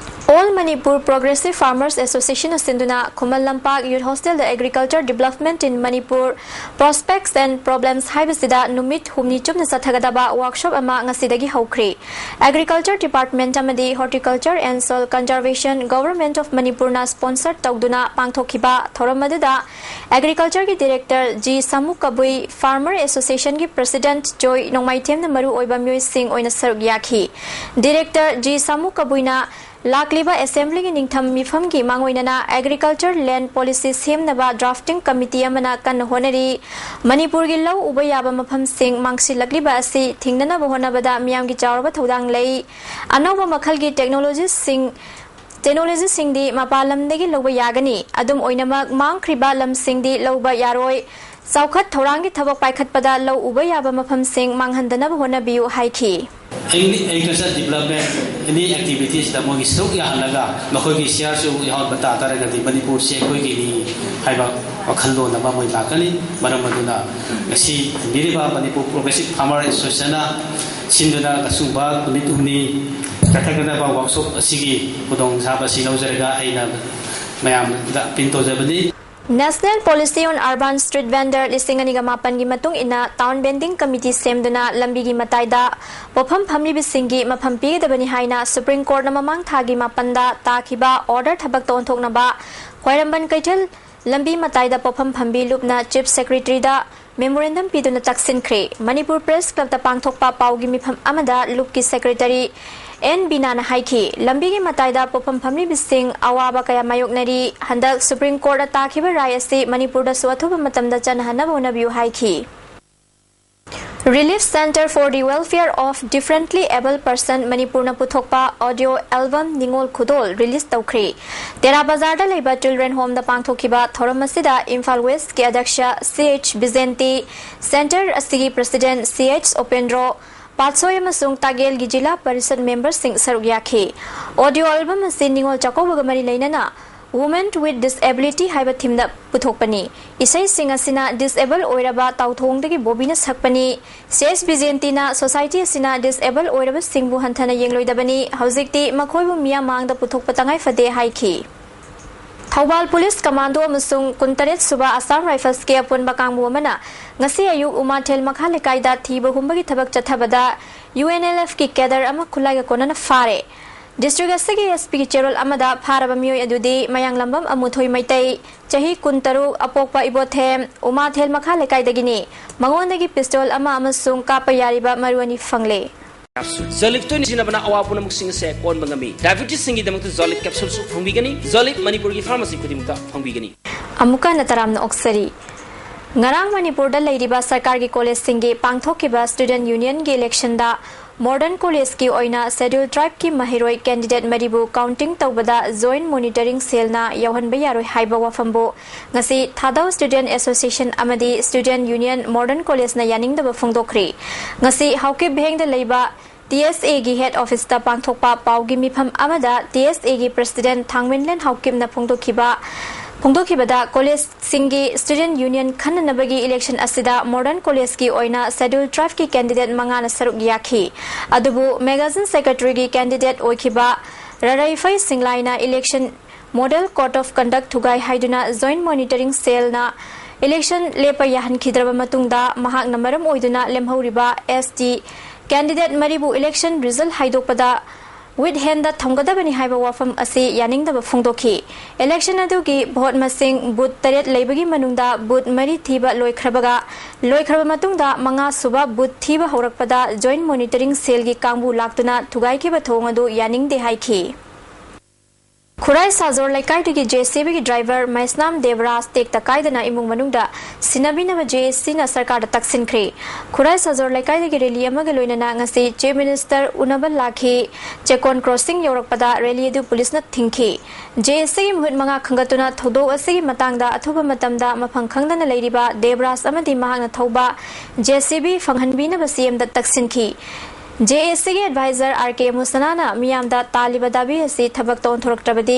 All Manipur Progressive Farmers Associationꯅ ꯁꯤꯟꯗꯨꯅ Khuman Lampak Youth Hostelꯗ Agriculture Development in Manipur, Prospects and Problems ꯍꯥꯏꯕꯁꯤꯗ ꯅꯨꯃꯤꯠ ꯍꯨꯝꯅꯤ ꯆꯨꯞꯅ ꯆꯠꯊꯒꯗꯕ workshop ꯑꯃ ꯉꯁꯤꯗꯒꯤ ꯍꯧꯈ꯭ꯔꯦ꯫ Agriculture Department ꯑꯃꯗꯤ Horticulture and Soil Conservation, Government of Manipurꯅ sponsor ꯇꯧꯗꯨꯅ ꯄꯥꯡꯊꯣꯛꯈꯤꯕ ꯊꯧꯔꯝ ꯑꯗꯨꯗ Agricultureꯒꯤ Director ꯖꯤ ꯁꯥꯃꯨ ꯀꯕꯨꯏ, Farmer Associationꯒꯤ President ꯖꯣꯏ ꯅꯣꯡꯃꯥꯏꯊꯦꯝꯅ ꯃꯔꯨ ꯑꯣꯏꯕ ꯃꯤꯑꯣꯏꯁꯤꯡ ꯑꯣꯏꯅ ꯁꯔꯨꯛ ꯌꯥꯈꯤ꯫ Director ꯖꯤ ꯁꯥꯃꯨ ꯀꯕꯨꯏꯅ ꯂꯥꯛꯂꯤꯕ ꯑꯦꯁꯦꯝꯕ꯭ꯂꯤꯒꯤ ꯅꯤꯡꯊꯝ ꯃꯤꯐꯝꯒꯤ ꯃꯥꯡꯑꯣꯏꯅꯅ ꯑꯦꯒ꯭ꯔꯤꯀꯜꯆꯔ ꯂꯦꯟ ꯄꯣꯂꯤꯁꯤ ꯁꯦꯝꯅꯕ ꯗ꯭ꯔꯥꯐꯇꯤꯡ ꯀꯃꯤꯇꯤ ꯑꯃꯅ ꯀꯟꯅ ꯍꯣꯠꯅꯔꯤ꯫ ꯃꯅꯤꯄꯨꯔꯒꯤ ꯂꯧ ꯎꯕ ꯌꯥꯕ ꯃꯐꯝꯁꯤꯡ ꯃꯥꯡꯁꯤꯜꯂꯛꯂꯤꯕ ꯑꯁꯤ ꯊꯤꯡꯅꯅꯕ ꯍꯣꯠꯅꯕꯗ ꯃꯤꯌꯥꯝꯒꯤ ꯆꯥꯎꯔꯕ ꯊꯧꯗꯥꯡ ꯂꯩ꯫ ꯑꯅꯧꯕ ꯃꯈꯜꯒꯤ ꯇꯦꯛꯅꯣꯂꯣꯖꯤꯁꯤꯡ ꯇꯦꯛꯅꯣꯂꯣꯖꯤꯁꯤꯡꯗꯤ ꯃꯄꯥꯟ ꯂꯝꯗꯒꯤ ꯂꯧꯕ ꯌꯥꯒꯅꯤ꯫ ꯑꯗꯨꯝ ꯑꯣꯏꯅꯃꯛ, ꯃꯥꯡꯈ꯭ꯔꯤꯕ ꯂꯝꯁꯤꯡꯗꯤ ꯂꯧꯕ ꯌꯥꯔꯣꯏ꯫ ꯆꯥꯎꯈꯠ ꯊꯧꯔꯥꯡꯒꯤ ꯊꯕꯛ ꯄꯥꯏꯈꯠꯄꯗ ꯂꯧ ꯎꯕ ꯌꯥꯕ ꯃꯐꯝꯁꯤꯡ ꯃꯥꯡꯍꯟꯗꯅꯕ ꯍꯣꯠꯅꯕꯤꯌꯨ ꯍꯥꯏꯈꯤ꯫ Any agriculture development, any activities ꯗ ꯃꯣꯏꯒꯤ ꯁꯔꯨꯛ ꯌꯥꯍꯜꯂꯒ ꯃꯈꯣꯏꯒꯤ ꯁꯤꯌꯥꯔꯁꯨ ꯌꯥꯎꯍꯟꯕ ꯇꯥ ꯇꯥꯔꯒꯗꯤ ꯃꯅꯤꯄꯨꯔꯁꯤ ꯑꯩꯈꯣꯏꯒꯤꯅꯤ ꯍꯥꯏꯕ ꯋꯥꯈꯜꯂꯣꯟ ꯑꯃ ꯃꯣꯏ ꯂꯥꯛꯀꯅꯤ꯫ ꯃꯔꯝ ꯑꯗꯨꯅ ꯉꯁꯤ ꯊꯝꯕꯤꯔꯤꯕ ꯃꯅꯤꯄꯨꯔ ꯄ꯭ꯔꯣꯒ꯭ꯔꯦꯁꯤꯞ ꯐꯥꯔꯃꯔ ꯑꯦꯁꯣꯁꯤꯌꯦꯁꯟꯅ ꯁꯤꯟꯗꯨꯅ ꯑꯁꯨꯝꯕ ꯅꯨꯃꯤꯠ ꯍꯨꯝꯅꯤ ꯆꯠꯊꯒꯗꯕ ꯋꯥꯛꯁꯣꯞ ꯑꯁꯤꯒꯤ ꯈꯨꯗꯣꯡꯆꯥꯕ ꯑꯁꯤ ꯂꯧꯖꯔꯒ ꯑꯩꯅ ꯃꯌꯥꯝꯗ ꯑꯄꯤꯜ ꯇꯧꯖꯕꯅꯤ꯫ National Policy on Urban Street Vendor ꯂꯤꯁꯤꯡ ꯑꯅꯤꯒ ꯃꯥꯄꯟꯒꯤ ꯃꯇꯨꯡ ꯏꯟꯅ ꯇꯥꯎꯟ ꯕꯦꯟꯗꯤꯡ ꯀꯃꯤꯇꯤ ꯁꯦꯝꯗꯨꯅ ꯂꯝꯕꯤꯒꯤ ꯃꯇꯥꯏꯗ ꯄꯣꯠꯐꯝ ꯐꯝꯂꯤꯕꯁꯤꯡꯒꯤ ꯃꯐꯝ ꯄꯤꯒꯗꯕꯅꯤ ꯍꯥꯏꯅ ꯁꯨꯄ꯭ꯔꯤꯝ ꯀꯣꯔꯠꯅ ꯃꯃꯥꯡ ꯊꯥꯒꯤ ꯃꯥꯄꯟꯗ ꯇꯥꯈꯤꯕ ꯑꯣꯔꯗꯔ ꯊꯕꯛꯇ ꯑꯣꯟꯊꯣꯛꯅꯕ ꯈ꯭ꯋꯥꯏꯔꯝꯕꯟ ꯀꯩꯊꯦꯜ ꯂꯝꯕꯤ ꯃꯇꯥꯏꯗ ꯄꯣꯠꯐꯝ ꯐꯝꯕꯤ ꯂꯨꯞꯅ ꯆꯤꯐ ꯁꯦꯀ꯭ꯔꯦꯇꯔꯤꯗ ꯃꯦꯃꯣꯔꯦꯟꯗꯝ ꯄꯤꯗꯨꯅ ꯇꯛꯁꯤꯟꯈ꯭ꯔꯦ꯫ ꯃꯅꯤꯄꯨꯔ ꯄ꯭ꯔꯦꯁ ꯀ꯭ꯂꯕꯇ ꯄꯥꯡꯊꯣꯛꯄ ꯄꯥꯎꯒꯤ ꯃꯤꯐꯝ ꯑꯃꯗ ꯂꯨꯞꯀꯤ ꯁꯦꯀ꯭ꯔꯦꯇꯔꯤ ꯑꯦꯟ ꯕꯤꯅꯥꯅ ꯍꯥꯏꯈꯤ, ꯂꯝꯕꯤꯒꯤ ꯃꯇꯥꯏꯗ ꯄꯣꯠꯐꯝ ꯐꯝꯂꯤꯕꯁꯤꯡ ꯑꯋꯥꯕ ꯀꯌꯥ ꯃꯥꯌꯣꯛꯅꯔꯤ꯫ ꯍꯟꯗꯛ ꯁꯨꯄ꯭ꯔꯤꯝ ꯀꯣꯔꯠꯅ ꯇꯥꯈꯤꯕ ꯔꯥꯏ ꯑꯁꯤ ꯃꯅꯤꯄꯨꯔꯗꯁꯨ ꯑꯊꯨꯕ ꯃꯇꯝꯗ ꯆꯠꯅꯍꯟꯅꯕ ꯍꯣꯠꯅꯕꯤꯌꯨ ꯍꯥꯏꯈꯤ꯫ Relief Centre for the Welfare of Differently Abled Person ꯃꯅꯤꯄꯨꯔꯅ ꯄꯨꯊꯣꯛꯄ ꯑꯣꯗꯤꯑꯣ ꯑꯦꯜꯕꯝ ꯅꯤꯉꯣꯜ ꯈꯨꯗꯣꯜ ꯔꯤꯂꯤꯖ ꯇꯧꯈ꯭ꯔꯦ꯫ ꯇꯦꯔꯥ ꯕꯖꯥꯔꯗ ꯂꯩꯕ ꯆꯤꯜꯗ꯭ꯔꯦꯟ ꯍꯣꯝꯗ ꯄꯥꯡꯊꯣꯛꯈꯤꯕ ꯊꯧꯔꯝ ꯑꯁꯤꯗ ꯏꯝꯐꯥꯜ ꯋꯦꯁ꯭ꯠꯀꯤ ꯑꯗ꯭ꯌꯛꯁ ꯁꯤ ꯑꯩꯆ ꯕꯤꯖꯦꯟꯇꯤ, ꯁꯦꯟꯇꯔ ꯑꯁꯤꯒꯤ ꯄ꯭ꯔꯁꯤꯗꯦꯟꯠ ꯁꯤ ꯑꯩꯆ ꯎꯄꯦꯟꯗ꯭ꯔꯣ ꯄꯥꯠꯁꯣꯏ ꯑꯃꯁꯨꯡ ꯇꯥꯒꯦꯜꯒꯤ ꯖꯤꯂꯥ ꯄꯔꯤꯁꯗ ꯃꯦꯝꯕꯔꯁꯤꯡ ꯁꯔꯨꯛ ꯌꯥꯈꯤ꯫ ꯑꯣꯗꯤꯑꯣ ꯑꯦꯜꯕꯝ ꯑꯁꯤ ꯅꯤꯉꯣꯜ ꯆꯥꯛꯀꯧꯕꯒ ꯃꯔꯤ ꯂꯩꯅꯅ Women with Disability ꯍꯥꯏꯕ ꯊꯤꯝꯗ ꯄꯨꯊꯣꯛꯄꯅꯤ꯫ ꯏꯁꯩꯁꯤꯡ ꯑꯁꯤꯅ ꯗꯤꯁꯑꯦꯕꯜ ꯑꯣꯏꯔꯕ ꯇꯥꯎꯊꯣꯡꯗꯒꯤ ꯕꯣꯕꯤꯅ ꯁꯛꯄꯅꯤ꯫ ꯁꯤ ꯑꯩꯆ ꯕꯤꯖꯦꯟꯇꯤꯅ ꯁꯣꯁꯥꯏꯇꯤ ꯑꯁꯤꯅ ꯗꯤꯁꯑꯦꯕꯜ ꯑꯣꯏꯔꯕꯁꯤꯡꯕꯨ ꯍꯟꯊꯅ ꯌꯦꯡꯂꯣꯏꯗꯕꯅꯤ, ꯍꯧꯖꯤꯛꯇꯤ ꯃꯈꯣꯏꯕꯨ ꯃꯤꯌꯥꯝ ꯃꯥꯡꯗ ꯄꯨꯊꯣꯛꯄ ꯇꯉꯥꯏ ꯐꯗꯦ ꯍꯥꯏꯈꯤ꯫ ꯊꯧꯕꯥꯜ ꯄꯨꯂꯤꯁ ꯀꯃꯥꯟꯗꯣ ꯑꯃꯁꯨꯡ ꯀꯨꯟꯇꯔꯦꯠ ꯁꯨꯕ ꯑꯁꯥꯝ ꯔꯥꯏꯐꯜꯁꯀꯤ ꯑꯄꯨꯟꯕ ꯀꯥꯡꯕꯨ ꯑꯃꯅ ꯉꯁꯤ ꯑꯌꯨꯛ ꯎꯃꯥꯊꯦꯜ ꯃꯈꯥ ꯂꯩꯀꯥꯏꯗ ꯊꯤꯕ ꯍꯨꯝꯕꯒꯤ ꯊꯕꯛ ꯆꯠꯊꯕꯗ ꯌꯨ ꯑꯦꯟ ꯑꯦꯜ ꯑꯦꯐꯀꯤ ꯀꯦꯗꯔ ꯑꯃ ꯈꯨꯠꯂꯥꯏꯒ ꯀꯣꯟꯅꯅ ꯐꯥꯔꯦ꯫ ꯗꯤꯁꯇ꯭ꯔꯤꯛ ꯑꯁꯤꯒꯤ ꯑꯦꯁ ꯄꯤꯒꯤ ꯆꯦꯔꯣꯜ ꯑꯃꯗ ꯐꯥꯔꯕ ꯃꯤꯑꯣꯏ ꯑꯗꯨꯗꯤ ꯃꯌꯥꯡꯂꯝꯕꯝ ꯑꯃꯨꯊꯣꯏ ꯃꯩꯇꯩ, ꯆꯍꯤ ꯀꯨꯟꯇꯔꯨꯛ, ꯑꯄꯣꯛꯄ ꯏꯕꯣꯊꯦꯝ, ꯎꯃꯥꯊꯦꯜ ꯃꯈꯥ ꯂꯩꯀꯥꯏꯗꯒꯤꯅꯤ꯫ ꯃꯉꯣꯟꯗꯒꯤ ꯄꯤꯁꯇꯣꯜ ꯑꯃ ꯑꯃꯁꯨꯡ ꯀꯥꯞꯄ ꯌꯥꯔꯤꯕ ꯃꯔꯨ ꯑꯅꯤ ꯐꯪꯂꯦ꯫ Capsule. Zolip ꯇꯣꯏꯅ ꯁꯤꯖꯤꯟꯅꯕꯅ ꯑꯋꯥ ꯄꯨꯝꯅꯃꯛꯁꯤꯡ ꯑꯁꯦ ꯀꯣꯟꯕ ꯉꯝꯃꯤ꯫ Diabetesꯁꯤꯡꯒꯤꯗꯃꯛꯇ Zolip capsuleꯁꯨ ꯐꯪꯕꯤꯒꯅꯤ꯫ Zolip ꯃꯅꯤꯄꯨꯔꯒꯤ pharmacy ꯈꯨꯗꯤꯡꯃꯛꯇ ꯐꯪꯕꯤꯒꯅꯤ꯫ ꯑꯃꯨꯛꯀ ꯍꯟꯅ ꯇꯔꯥꯝꯅ ꯑꯣꯛꯆꯔꯤ꯫ ꯉꯔꯥꯡ ꯃꯅꯤꯄꯨꯔꯗ ꯂꯩꯔꯤꯕ ꯁꯔꯀꯥꯔꯒꯤ ꯀꯣꯂꯦꯖꯁꯤꯡꯒꯤ ꯄꯥꯡꯊꯣꯛꯈꯤꯕ student unionꯒꯤ electionꯗ Modern Collegeꯀꯤ ꯑꯣꯏꯅ Scheduled Tribeꯀꯤ ꯃꯍꯩꯔꯣꯏ candidate ꯃꯔꯤꯕꯨ counting ꯇꯧꯕꯗ Joint Monitoring Cellꯅ ꯌꯥꯎꯍꯟꯕ ꯌꯥꯔꯣꯏ ꯍꯥꯏꯕ ꯋꯥꯐꯝꯕꯨ ꯉꯁꯤ ꯊꯥꯗꯧ Student Association ꯑꯃꯗꯤ Student Union Modern Collegeꯅ ꯌꯥꯅꯤꯡꯗꯕ ꯐꯣꯡꯗꯣꯛꯈ꯭ꯔꯤ꯫ ꯉꯁꯤ ꯍꯥꯎꯀꯤꯞ ꯚꯦꯡꯗ ꯂꯩꯕ TSAꯒꯤ head officeꯇ ꯄꯥꯡꯊꯣꯛꯄ ꯄꯥꯎꯒꯤ ꯃꯤꯐꯝ ꯑꯃꯗ TSAꯒꯤ president ꯊꯥꯡꯃꯦꯟꯂꯦꯟ ꯍꯥꯎꯀꯤꯞꯅ ꯐꯣꯡꯗꯣꯛꯈꯤꯕ ꯐꯣꯡꯗꯣꯛꯈꯤꯕꯗ collegeꯁꯤꯡꯒꯤ student union ꯈꯟꯅꯅꯕꯒꯤ election ꯑꯁꯤꯗ Modern Collegeꯀꯤ ꯑꯣꯏꯅ Scheduled Tribeꯀꯤ candidate ꯃꯉꯥꯅ ꯁꯔꯨꯛ ꯌꯥꯈꯤ꯫ ꯑꯗꯨꯕꯨ magazine secretaryꯒꯤ candidate ꯑꯣꯏꯈꯤꯕ ꯔꯔꯩꯐꯩ ꯁꯤꯡꯂꯥꯏꯅ election Model Code of Conduct ꯊꯨꯒꯥꯏ ꯍꯥꯏꯗꯨꯅ Joint Monitoring Cellꯅ election ꯂꯦꯞꯄ ꯌꯥꯍꯟꯈꯤꯗ꯭ꯔꯕ ꯃꯇꯨꯡꯗ ꯃꯍꯥꯛꯅ ꯃꯔꯝ ꯑꯣꯏꯗꯨꯅ ꯂꯦꯝꯍꯧꯔꯤꯕ ST candidate ꯃꯔꯤꯕꯨ election result ꯍꯥꯏꯗꯣꯛꯄꯗ with handꯗ ꯊꯝꯒꯗꯕꯅꯤ ꯍꯥꯏꯕ ꯋꯥꯐꯝ ꯑꯁꯤ ꯌꯥꯅꯤꯡꯗꯕ ꯐꯣꯡꯗꯣꯛꯈꯤ꯫ Election ꯑꯗꯨꯒꯤ vote ꯃꯁꯤꯡ booth ꯇꯔꯦꯠ ꯂꯩꯕꯒꯤ ꯃꯅꯨꯡꯗ booth ꯃꯔꯤ ꯊꯤꯕ ꯂꯣꯏꯈ꯭ꯔꯕꯒ ꯂꯣꯏꯈ꯭ꯔꯕ ꯃꯇꯨꯡꯗ ꯃꯉꯥ ꯁꯨꯕ booth ꯊꯤꯕ ꯍꯧꯔꯛꯄꯗ Joint Monitoring Cellꯒꯤ ꯀꯥꯡꯕꯨ ꯂꯥꯛꯇꯨꯅ ꯊꯨꯒꯥꯏꯈꯤꯕ ꯊꯧꯑꯣꯡ ꯑꯗꯨ ꯌꯥꯅꯤꯡꯗꯦ ꯍꯥꯏꯈꯤ꯫ ꯈꯨꯔꯥꯏ ꯁꯥꯖꯣꯔ ꯂꯩꯀꯥꯏꯗꯒꯤ JCBꯒꯤ driver ꯃꯩꯁꯅꯥꯝ ꯗꯦꯕꯔꯥꯖ ꯇꯦꯛꯇ ꯀꯥꯏꯗꯅ ꯏꯃꯨꯡ ꯃꯅꯨꯡꯗ ꯁꯤꯟꯅꯕꯤꯅꯕ JACꯅ ꯁꯔꯀꯥꯔꯗ ꯇꯛꯁꯤꯟꯈ꯭ꯔꯦ꯫ ꯈꯨꯔꯥꯏ ꯁꯥꯖꯣꯔ ꯂꯩꯀꯥꯏꯗꯒꯤ rally ꯑꯃꯒ ꯂꯣꯏꯅꯅ ꯉꯁꯤ Chief Minister ꯎꯅꯕ ꯂꯥꯛꯈꯤ꯫ ꯆꯦꯀꯣꯟ crossing ꯌꯧꯔꯛꯄꯗ rally ꯑꯗꯨ ꯄꯨꯂꯤꯁꯅ ꯊꯤꯡꯈꯤ꯫ JACꯒꯤ ꯃꯤꯍꯨꯠ ꯃꯉꯥ ꯈꯟꯒꯠꯇꯨꯅ ꯊꯧꯗꯣꯛ ꯑꯁꯤꯒꯤ ꯃꯇꯥꯡꯗ ꯑꯊꯨꯕ ꯃꯇꯝꯗ ꯃꯐꯝ ꯈꯪꯗꯅ ꯂꯩꯔꯤꯕ ꯗꯦꯕꯔꯥꯖ ꯑꯃꯗꯤ ꯃꯍꯥꯛꯅ ꯊꯧꯕ JCB ꯐꯪꯍꯟꯕꯤꯅꯕ CMꯗ ꯇꯛꯁꯤꯟꯈꯤ꯫ JACꯒꯤ advisor RK ꯃꯨꯁꯅꯥꯅ ꯃꯤꯌꯥꯝꯗ ꯇꯥꯜꯂꯤꯕ ꯗꯥꯕꯤ ꯑꯁꯤ ꯊꯕꯛꯇ ꯑꯣꯟꯊꯣꯔꯛꯇ꯭ꯔꯕꯗꯤ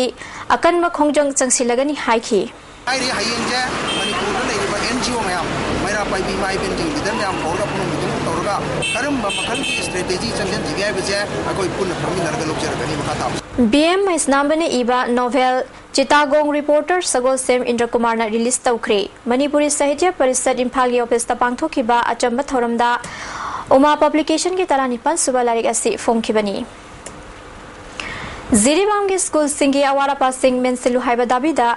ꯑꯀꯟꯕ ꯈꯣꯡꯖꯪ ꯆꯪꯁꯤꯜꯂꯒꯅꯤ ꯍꯥꯏꯈꯤ꯫ ꯍꯥꯏꯔꯤ, ꯍꯌꯦꯡꯁꯦ ꯃꯅꯤꯄꯨꯔꯗ ꯂꯩꯔꯤꯕ NGO ꯃꯌꯥꯝ, ꯃꯩꯔꯥ ꯄꯥꯏꯕꯤ ꯏꯃꯥ ꯏꯕꯦꯟꯁꯤꯡ leader ꯃꯌꯥꯝ ꯀꯧꯔꯒ ꯄꯨꯟꯅ meeting ꯇꯧꯔꯒ ꯀꯔꯝꯕ ꯃꯈꯜꯒꯤ strategy ꯆꯪꯁꯤꯟꯁꯤꯒꯦ ꯍꯥꯏꯕꯁꯦ ꯑꯩꯈꯣꯏ ꯄꯨꯟꯅ ꯐꯝꯃꯤꯟꯅꯔꯒ ꯂꯧꯖꯔꯒꯅꯤ꯫ ꯃꯈꯥ ꯇꯥꯕꯁꯦ꯫ ꯕꯤ ꯑꯦꯝ ꯃꯩꯁꯅꯥꯝꯕꯅ ꯏꯕ novel ꯆꯤꯇꯥꯒꯣꯡ reporter ꯁꯒꯣꯜꯁꯦꯝ ꯏꯟꯗ꯭ꯔꯀꯨꯃꯥꯔꯅ release ꯇꯧꯈ꯭ꯔꯦ꯫ ꯃꯅꯤꯄꯨꯔꯤ ꯁꯥꯍꯤꯇ꯭ꯌ ꯄꯔꯤꯁꯠ ꯏꯝꯐꯥꯜꯒꯤ officeꯇ ꯄꯥꯡꯊꯣꯛꯈꯤꯕ ꯑꯆꯝꯕ ꯊꯧꯔꯝꯗ ꯎꯃꯥ publicationꯒꯤ ꯇꯔꯥꯅꯤꯄꯥꯟ ꯁꯨꯕ ꯂꯥꯏꯔꯤꯛ ꯑꯁꯤ ꯐꯣꯡꯈꯤꯕꯅꯤ꯫ ꯖꯤꯔꯤꯕꯥꯝꯒꯤ ꯁ꯭ꯀꯨꯜꯁꯤꯡꯒꯤ ꯑꯋꯥꯠ ꯑꯄꯥꯁꯤꯡ ꯃꯦꯟꯁꯤꯜꯂꯨ ꯍꯥꯏꯕ ꯗꯥꯕꯤꯗ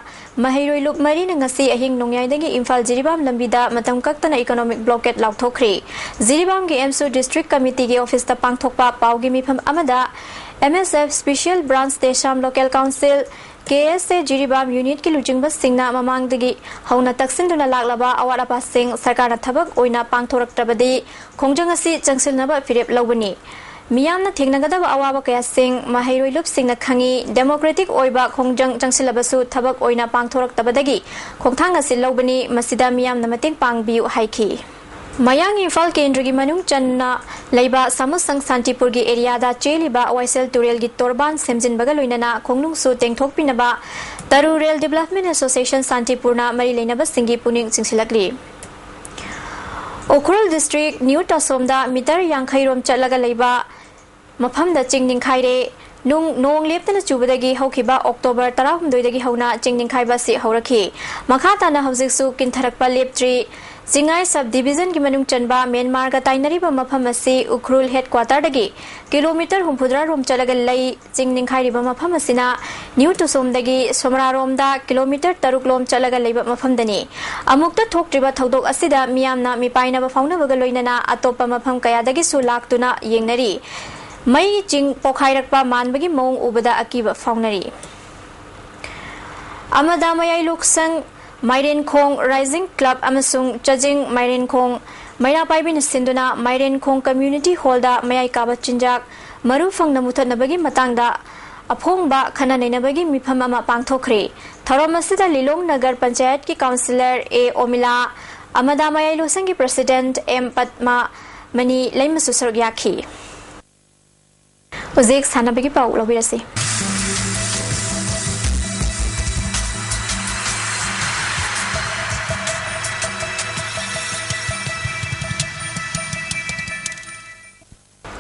ꯃꯍꯩꯔꯣꯏ ꯂꯨꯞ ꯃꯔꯤꯅ ꯉꯁꯤ ꯑꯍꯤꯡ ꯅꯣꯡꯌꯥꯏꯗꯒꯤ ꯏꯝꯐꯥꯜ ꯖꯤꯔꯤꯕꯥꯝ ꯂꯝꯕꯤꯗ ꯃꯇꯝ ꯀꯛꯇꯅ economic blockade ꯂꯥꯎꯊꯣꯛꯈ꯭ꯔꯤ꯫ ꯖꯤꯔꯤꯕꯥꯝꯒꯤ ꯑꯦꯝꯁꯨ district committeeꯒꯤ officeꯇ ꯄꯥꯡꯊꯣꯛꯄ ꯄꯥꯎꯒꯤ ꯃꯤꯐꯝ ꯑꯃꯗ M S F special branch Tesham local council, K S A Jiribam unitꯀꯤ ꯂꯨꯆꯤꯡꯕꯁꯤꯡꯅ ꯃꯃꯥꯡꯗꯒꯤ ꯍꯧꯅ ꯇꯛꯁꯤꯟꯗꯨꯅ ꯂꯥꯛꯂꯕ ꯑꯋꯥꯠ ꯑꯄꯥꯁꯤꯡ ꯁꯔꯀꯥꯔꯅ ꯊꯕꯛ ꯑꯣꯏꯅ ꯄꯥꯡꯊꯣꯔꯛꯇ꯭ꯔꯕꯗꯤ ꯈꯣꯡꯖꯪ ꯑꯁꯤ ꯆꯪꯁꯤꯟꯅꯕ ꯐꯤꯔꯦꯞ ꯂꯧꯒꯅꯤ꯫ ꯃꯤꯌꯥꯝꯅ ꯊꯦꯡꯅꯒꯗꯕ ꯑꯋꯥꯕ ꯀꯌꯥꯁꯤꯡ ꯃꯍꯩꯔꯣꯏ ꯂꯨꯞꯁꯤꯡꯅ ꯈꯪꯏ꯫ Democratic ꯑꯣꯏꯕ ꯈꯣꯡꯖꯪ ꯆꯪꯁꯤꯜꯂꯕꯁꯨ ꯊꯕꯛ ꯑꯣꯏꯅ ꯄꯥꯡꯊꯣꯔꯛꯇꯕꯗꯒꯤ ꯈꯣꯡꯊꯥꯡ ꯑꯁꯤ ꯂꯧꯕꯅꯤ꯫ ꯃꯁꯤꯗ ꯃꯤꯌꯥꯝꯅ ꯃꯇꯦꯡ ꯄꯥꯡꯕꯤꯌꯨ ꯍꯥꯏꯈꯤ꯫ ꯃꯌꯥꯡ ꯏꯝꯐꯥꯜ ꯀꯦꯟꯗ꯭ꯔꯒꯤ ꯃꯅꯨꯡ ꯆꯟꯅ ꯂꯩꯕ ꯁꯥꯃꯨꯁꯪ ꯁꯥꯟꯇꯤꯄꯨꯔꯒꯤ areaꯗ ꯆꯦꯜꯂꯤꯕ ꯋꯥꯏꯁꯦꯜ ꯇꯨꯔꯦꯜꯒꯤ ꯇꯣꯔꯕꯥꯟ ꯁꯦꯝꯖꯤꯟꯕꯒ ꯂꯣꯏꯅꯅ ꯈꯣꯡꯅꯨꯡꯁꯨ ꯇꯦꯡꯊꯣꯛꯄꯤꯅꯕ ꯇꯔꯨ Rail Development Association ꯁꯥꯟꯇꯤꯄꯨꯔꯅ ꯃꯔꯤ ꯂꯩꯅꯕꯁꯤꯡꯒꯤ ꯄꯨꯛꯅꯤꯡ ꯆꯤꯡꯁꯤꯜꯂꯛꯂꯤ꯫ ꯎꯈ꯭ꯔꯨꯜ district ꯅ꯭ꯌꯨ ꯇꯁꯣꯝꯗ meter ꯌꯥꯡꯈꯩ ꯔꯣꯝ ꯆꯠꯂꯒ ꯂꯩꯕ ꯃꯐꯝꯗ ꯆꯤꯡ ꯅꯤꯡꯈꯥꯏꯔꯦ꯫ ꯅꯨꯡ, ꯅꯣꯡ ꯂꯦꯞꯇꯅ ꯆꯨꯕꯗꯒꯤ ꯍꯧꯈꯤꯕ October ꯇꯔꯥꯍꯨꯝꯗꯣꯏꯗꯒꯤ ꯍꯧꯅ ꯆꯤꯡ ꯅꯤꯡꯈꯥꯏꯕ ꯑꯁꯤ ꯍꯧꯔꯛꯈꯤ꯫ ꯃꯈꯥ ꯇꯥꯅ ꯍꯧꯖꯤꯛꯁꯨ ꯀꯤꯟꯊꯔꯛꯄ ꯂꯦꯞꯇ꯭ꯔꯤ꯫ ꯆꯤꯡꯉꯥꯏ sub divisionꯒꯤ ꯃꯅꯨꯡ ꯆꯟꯕ ꯃ꯭ꯌꯥꯟꯃꯥꯔꯒ ꯇꯥꯏꯅꯔꯤꯕ ꯃꯐꯝ ꯑꯁꯤ ꯎꯈ꯭ꯔꯨꯜ headquarterꯗꯒꯤ kilometre ꯍꯨꯝꯐꯨꯇꯔꯥ ꯔꯣꯝ ꯆꯠꯂꯒ ꯂꯩ꯫ ꯆꯤꯡ ꯅꯤꯡꯈꯥꯏꯔꯤꯕ ꯃꯐꯝ ꯑꯁꯤꯅ ꯅ꯭ꯌꯨ ꯇꯨꯁꯣꯝꯗꯒꯤ ꯁꯣꯃꯔꯥꯔꯣꯝꯗ kilometre ꯇꯔꯨꯛ ꯂꯣꯝ ꯆꯠꯂꯒ ꯂꯩꯕ ꯃꯐꯝꯗꯅꯤ꯫ ꯑꯃꯨꯛꯇ ꯊꯣꯛꯇ꯭ꯔꯤꯕ ꯊꯧꯗꯣꯛ ꯑꯁꯤꯗ ꯃꯤꯌꯥꯝꯅ ꯃꯤꯄꯥꯏꯅꯕ ꯐꯥꯎꯅꯕꯒ ꯂꯣꯏꯅꯅ ꯑꯇꯣꯞꯄ ꯃꯐꯝ ꯀꯌꯥꯗꯒꯤꯁꯨ ꯂꯥꯛꯇꯨꯅ ꯌꯦꯡꯅꯔꯤ꯫ ꯃꯩ ꯆꯤꯡ ꯄꯣꯈꯥꯏꯔꯛꯄ ꯃꯥꯟꯕꯒꯤ ꯃꯑꯣꯡ ꯎꯕꯗ ꯑꯀꯤꯕ ꯐꯥꯎꯅꯔꯤ꯫ ꯑꯃꯗ ꯃꯌꯥꯏ ꯂꯣꯛꯁꯪ, ꯃꯥꯏꯔꯦꯟꯈꯣꯡ Rising Club ꯑꯃꯁꯨꯡ ꯆꯥꯖꯤꯡ ꯃꯥꯏꯔꯦꯟꯈꯣꯡ ꯃꯩꯔꯥ ꯄꯥꯏꯕꯤꯅ ꯁꯤꯟꯗꯨꯅ ꯃꯥꯏꯔꯦꯟꯈꯣꯡ community hallꯗ ꯃꯌꯥꯏ ꯀꯥꯕ ꯆꯤꯟꯖꯥꯛ ꯃꯔꯨ ꯐꯪꯅ ꯃꯨꯊꯠꯅꯕꯒꯤ ꯃꯇꯥꯡꯗ ꯑꯐꯣꯡꯕ ꯈꯟꯅ ꯅꯩꯅꯕꯒꯤ ꯃꯤꯐꯝ ꯑꯃ ꯄꯥꯡꯊꯣꯛꯈ꯭ꯔꯦ꯫ ꯊꯧꯔꯝ ꯑꯁꯤꯗ ꯂꯤꯂꯣꯡ ꯅꯒꯔ ꯄꯟꯆꯥꯌꯠꯀꯤ councillor ꯑꯦ ꯑꯣꯃꯤꯂꯥ, ꯑꯃꯗꯥ ꯃꯌꯥꯏ ꯂꯣꯁꯪꯒꯤ president ꯑꯦꯝ ꯄꯗꯃꯃꯅꯤ ꯂꯩꯃꯁꯨ ꯁꯔꯨꯛ ꯌꯥꯈꯤ꯫ ꯍꯧꯖꯤꯛ ꯁꯥꯟꯅꯕꯒꯤ ꯄꯥꯎ ꯂꯧꯕꯤꯔꯁꯤ꯫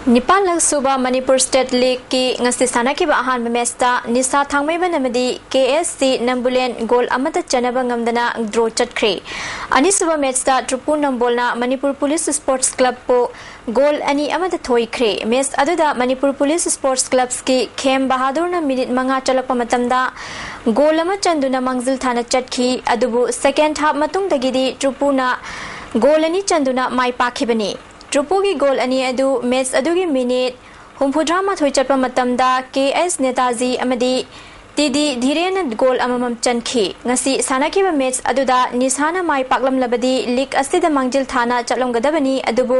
ꯅꯤꯄꯥꯟꯂꯛ ꯁꯨꯕ ꯃꯅꯤꯄꯨꯔ State Leagueꯀꯤ ꯉꯁꯤ ꯁꯥꯟꯅꯈꯤꯕ ꯑꯍꯥꯟꯕ matchꯇ ꯅꯤꯁꯥ ꯊꯥꯡꯃꯩꯕꯟ ꯑꯃꯗꯤ ꯀꯦ ꯑꯦꯁ ꯁꯤ ꯅꯝꯕꯨꯂꯦꯟ goal ꯑꯃꯠꯇ ꯆꯟꯅꯕ ꯉꯝꯗꯅ draw ꯆꯠꯈ꯭ꯔꯦ꯫ ꯑꯅꯤꯁꯨꯕ matchꯇ ꯇ꯭ꯔꯨꯄꯨ ꯅꯝꯕꯣꯜꯅ ꯃꯅꯤꯄꯨꯔ Police Sports Clubꯄꯨ ꯒꯣꯜ ꯑꯅꯤ ꯑꯃꯗ ꯊꯣꯏꯈ꯭ꯔꯦ꯫ ꯃꯦꯆ ꯑꯗꯨꯗ ꯃꯅꯤꯄꯨꯔ ꯄꯨꯂꯤꯁ ꯁ꯭ꯄꯣꯔꯠꯁ ꯀ꯭ꯂꯕꯁꯀꯤ ꯈꯦꯝ ꯕꯍꯥꯗꯨꯔꯅ ꯃꯤꯅꯤꯠ ꯃꯉꯥ ꯆꯠꯂꯛꯄ ꯃꯇꯝꯗ ꯒꯣꯜ ꯑꯃ ꯆꯟꯗꯨꯅ ꯃꯥꯡꯖꯤꯜ ꯊꯥꯅ ꯆꯠꯈꯤ꯫ ꯑꯗꯨꯕꯨ ꯁꯦꯀꯦꯟ ꯍꯥꯞ ꯃꯇꯨꯡꯗꯒꯤꯗꯤ ꯇ꯭ꯔꯨꯄꯨꯅ ꯒꯣꯜ ꯑꯅꯤ ꯆꯟꯗꯨꯅ ꯃꯥꯏ ꯄꯥꯛꯈꯤꯕꯅꯤ꯫ ꯇ꯭ꯔꯨꯄꯨꯒꯤ ꯒꯣꯜ ꯑꯅꯤ ꯑꯗꯨ ꯃꯦꯆ ꯑꯗꯨꯒꯤ ꯃꯤꯅꯤꯠ ꯍꯨꯝꯐꯨꯇꯔꯥ ꯃꯥꯊꯣꯏ ꯆꯠꯄ ꯃꯇꯝꯗ ꯀꯦ ꯑꯦꯁ ꯅꯦꯇꯥꯖꯤ ꯑꯃꯗꯤ ꯇꯤ ꯗꯤ ꯙꯤꯔꯦꯟꯅ ꯒꯣꯜ ꯑꯃꯃꯝ ꯆꯟꯈꯤ꯫ ꯉꯁꯤ ꯁꯥꯟꯅꯈꯤꯕ ꯃꯦꯆ ꯑꯗꯨꯗ ꯅꯤꯁꯥꯅ ꯃꯥꯏ ꯄꯥꯛꯂꯝꯂꯕꯗꯤ ꯂꯤꯒ ꯑꯁꯤꯗ ꯃꯥꯡꯖꯤꯜ ꯊꯥꯅ ꯆꯠꯂꯝꯒꯗꯕꯅꯤ, ꯑꯗꯨꯕꯨ